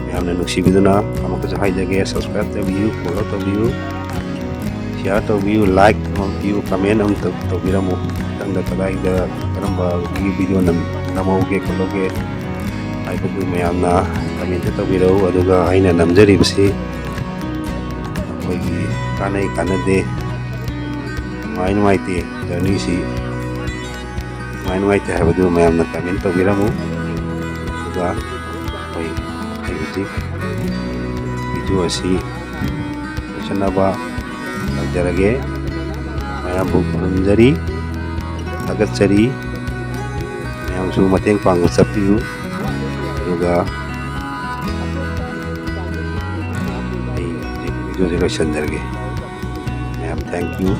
ꯃꯌꯥꯝꯅ ꯅꯨꯡꯁꯤꯕꯤꯗꯨꯅ ꯑꯃꯨꯛꯀꯁꯨ ꯍꯥꯏꯖꯒꯦ, subscribe ꯇꯧꯕꯤꯌꯨ, follow ꯇꯧꯕꯤꯌꯨ, share ꯇꯧꯕꯤꯌꯨ, like ꯑꯃ ꯄꯤꯌꯨ, comment ꯑꯃ ꯇꯧ-, ꯇꯧꯕꯤꯔꯝꯃꯨ꯫ ꯃꯊꯪꯗ ꯀꯗꯥꯏꯗ ꯀꯔꯝꯕꯒꯤ ꯚꯤꯗꯤꯑꯣ ꯅꯝ-, ꯅꯝꯍꯧꯒꯦ ꯈꯣꯠꯍꯧꯒꯦ ꯍꯥꯏꯕꯗꯨ ꯃꯌꯥꯝꯅ comment ꯇꯧꯕꯤꯔꯛꯎ꯫ ꯑꯗꯨꯒ ꯑꯩꯅ ꯅꯝꯖꯔꯤꯕꯁꯤ ꯑꯩꯈꯣꯏꯒꯤ ꯀꯥꯟꯅꯩ ꯀꯥꯟꯅꯗꯦ, ꯅꯨꯡꯉꯥꯏ ꯅꯨꯡꯉꯥꯏꯇꯦ ꯖꯔꯅꯤꯁꯤ ꯅꯨꯡꯉꯥꯏ ꯅꯨꯡꯉꯥꯏꯇꯦ ꯍꯥꯏꯕꯗꯨ ꯃꯌꯥꯝꯅ comment ꯇꯧꯕꯤꯔꯝꯃꯨ꯫ ꯑꯗꯨꯒ ꯑꯩꯈꯣꯏ ꯑꯩ ꯍꯧꯖꯤꯛ video ꯑꯁꯤ ꯂꯣꯏꯁꯤꯟꯅꯕ ꯇꯧꯖꯔꯒꯦ꯫ ꯃꯌꯥꯝꯕꯨ ꯈꯨꯔꯨꯝꯖꯔꯤ, ꯊꯥꯒꯠꯆꯔꯤ꯫ ꯃꯌꯥꯝꯁꯨ ꯃꯇꯦꯡ ꯄꯥꯡꯕ ꯆꯠꯄꯤꯌꯨ꯫ ꯑꯗꯨꯒ ꯑꯩ ꯍꯧꯖꯤꯛ video ꯁꯦ ꯂꯣꯏꯁꯤꯟꯖꯔꯒꯦ꯫ ꯃꯌꯥꯝ thank you꯫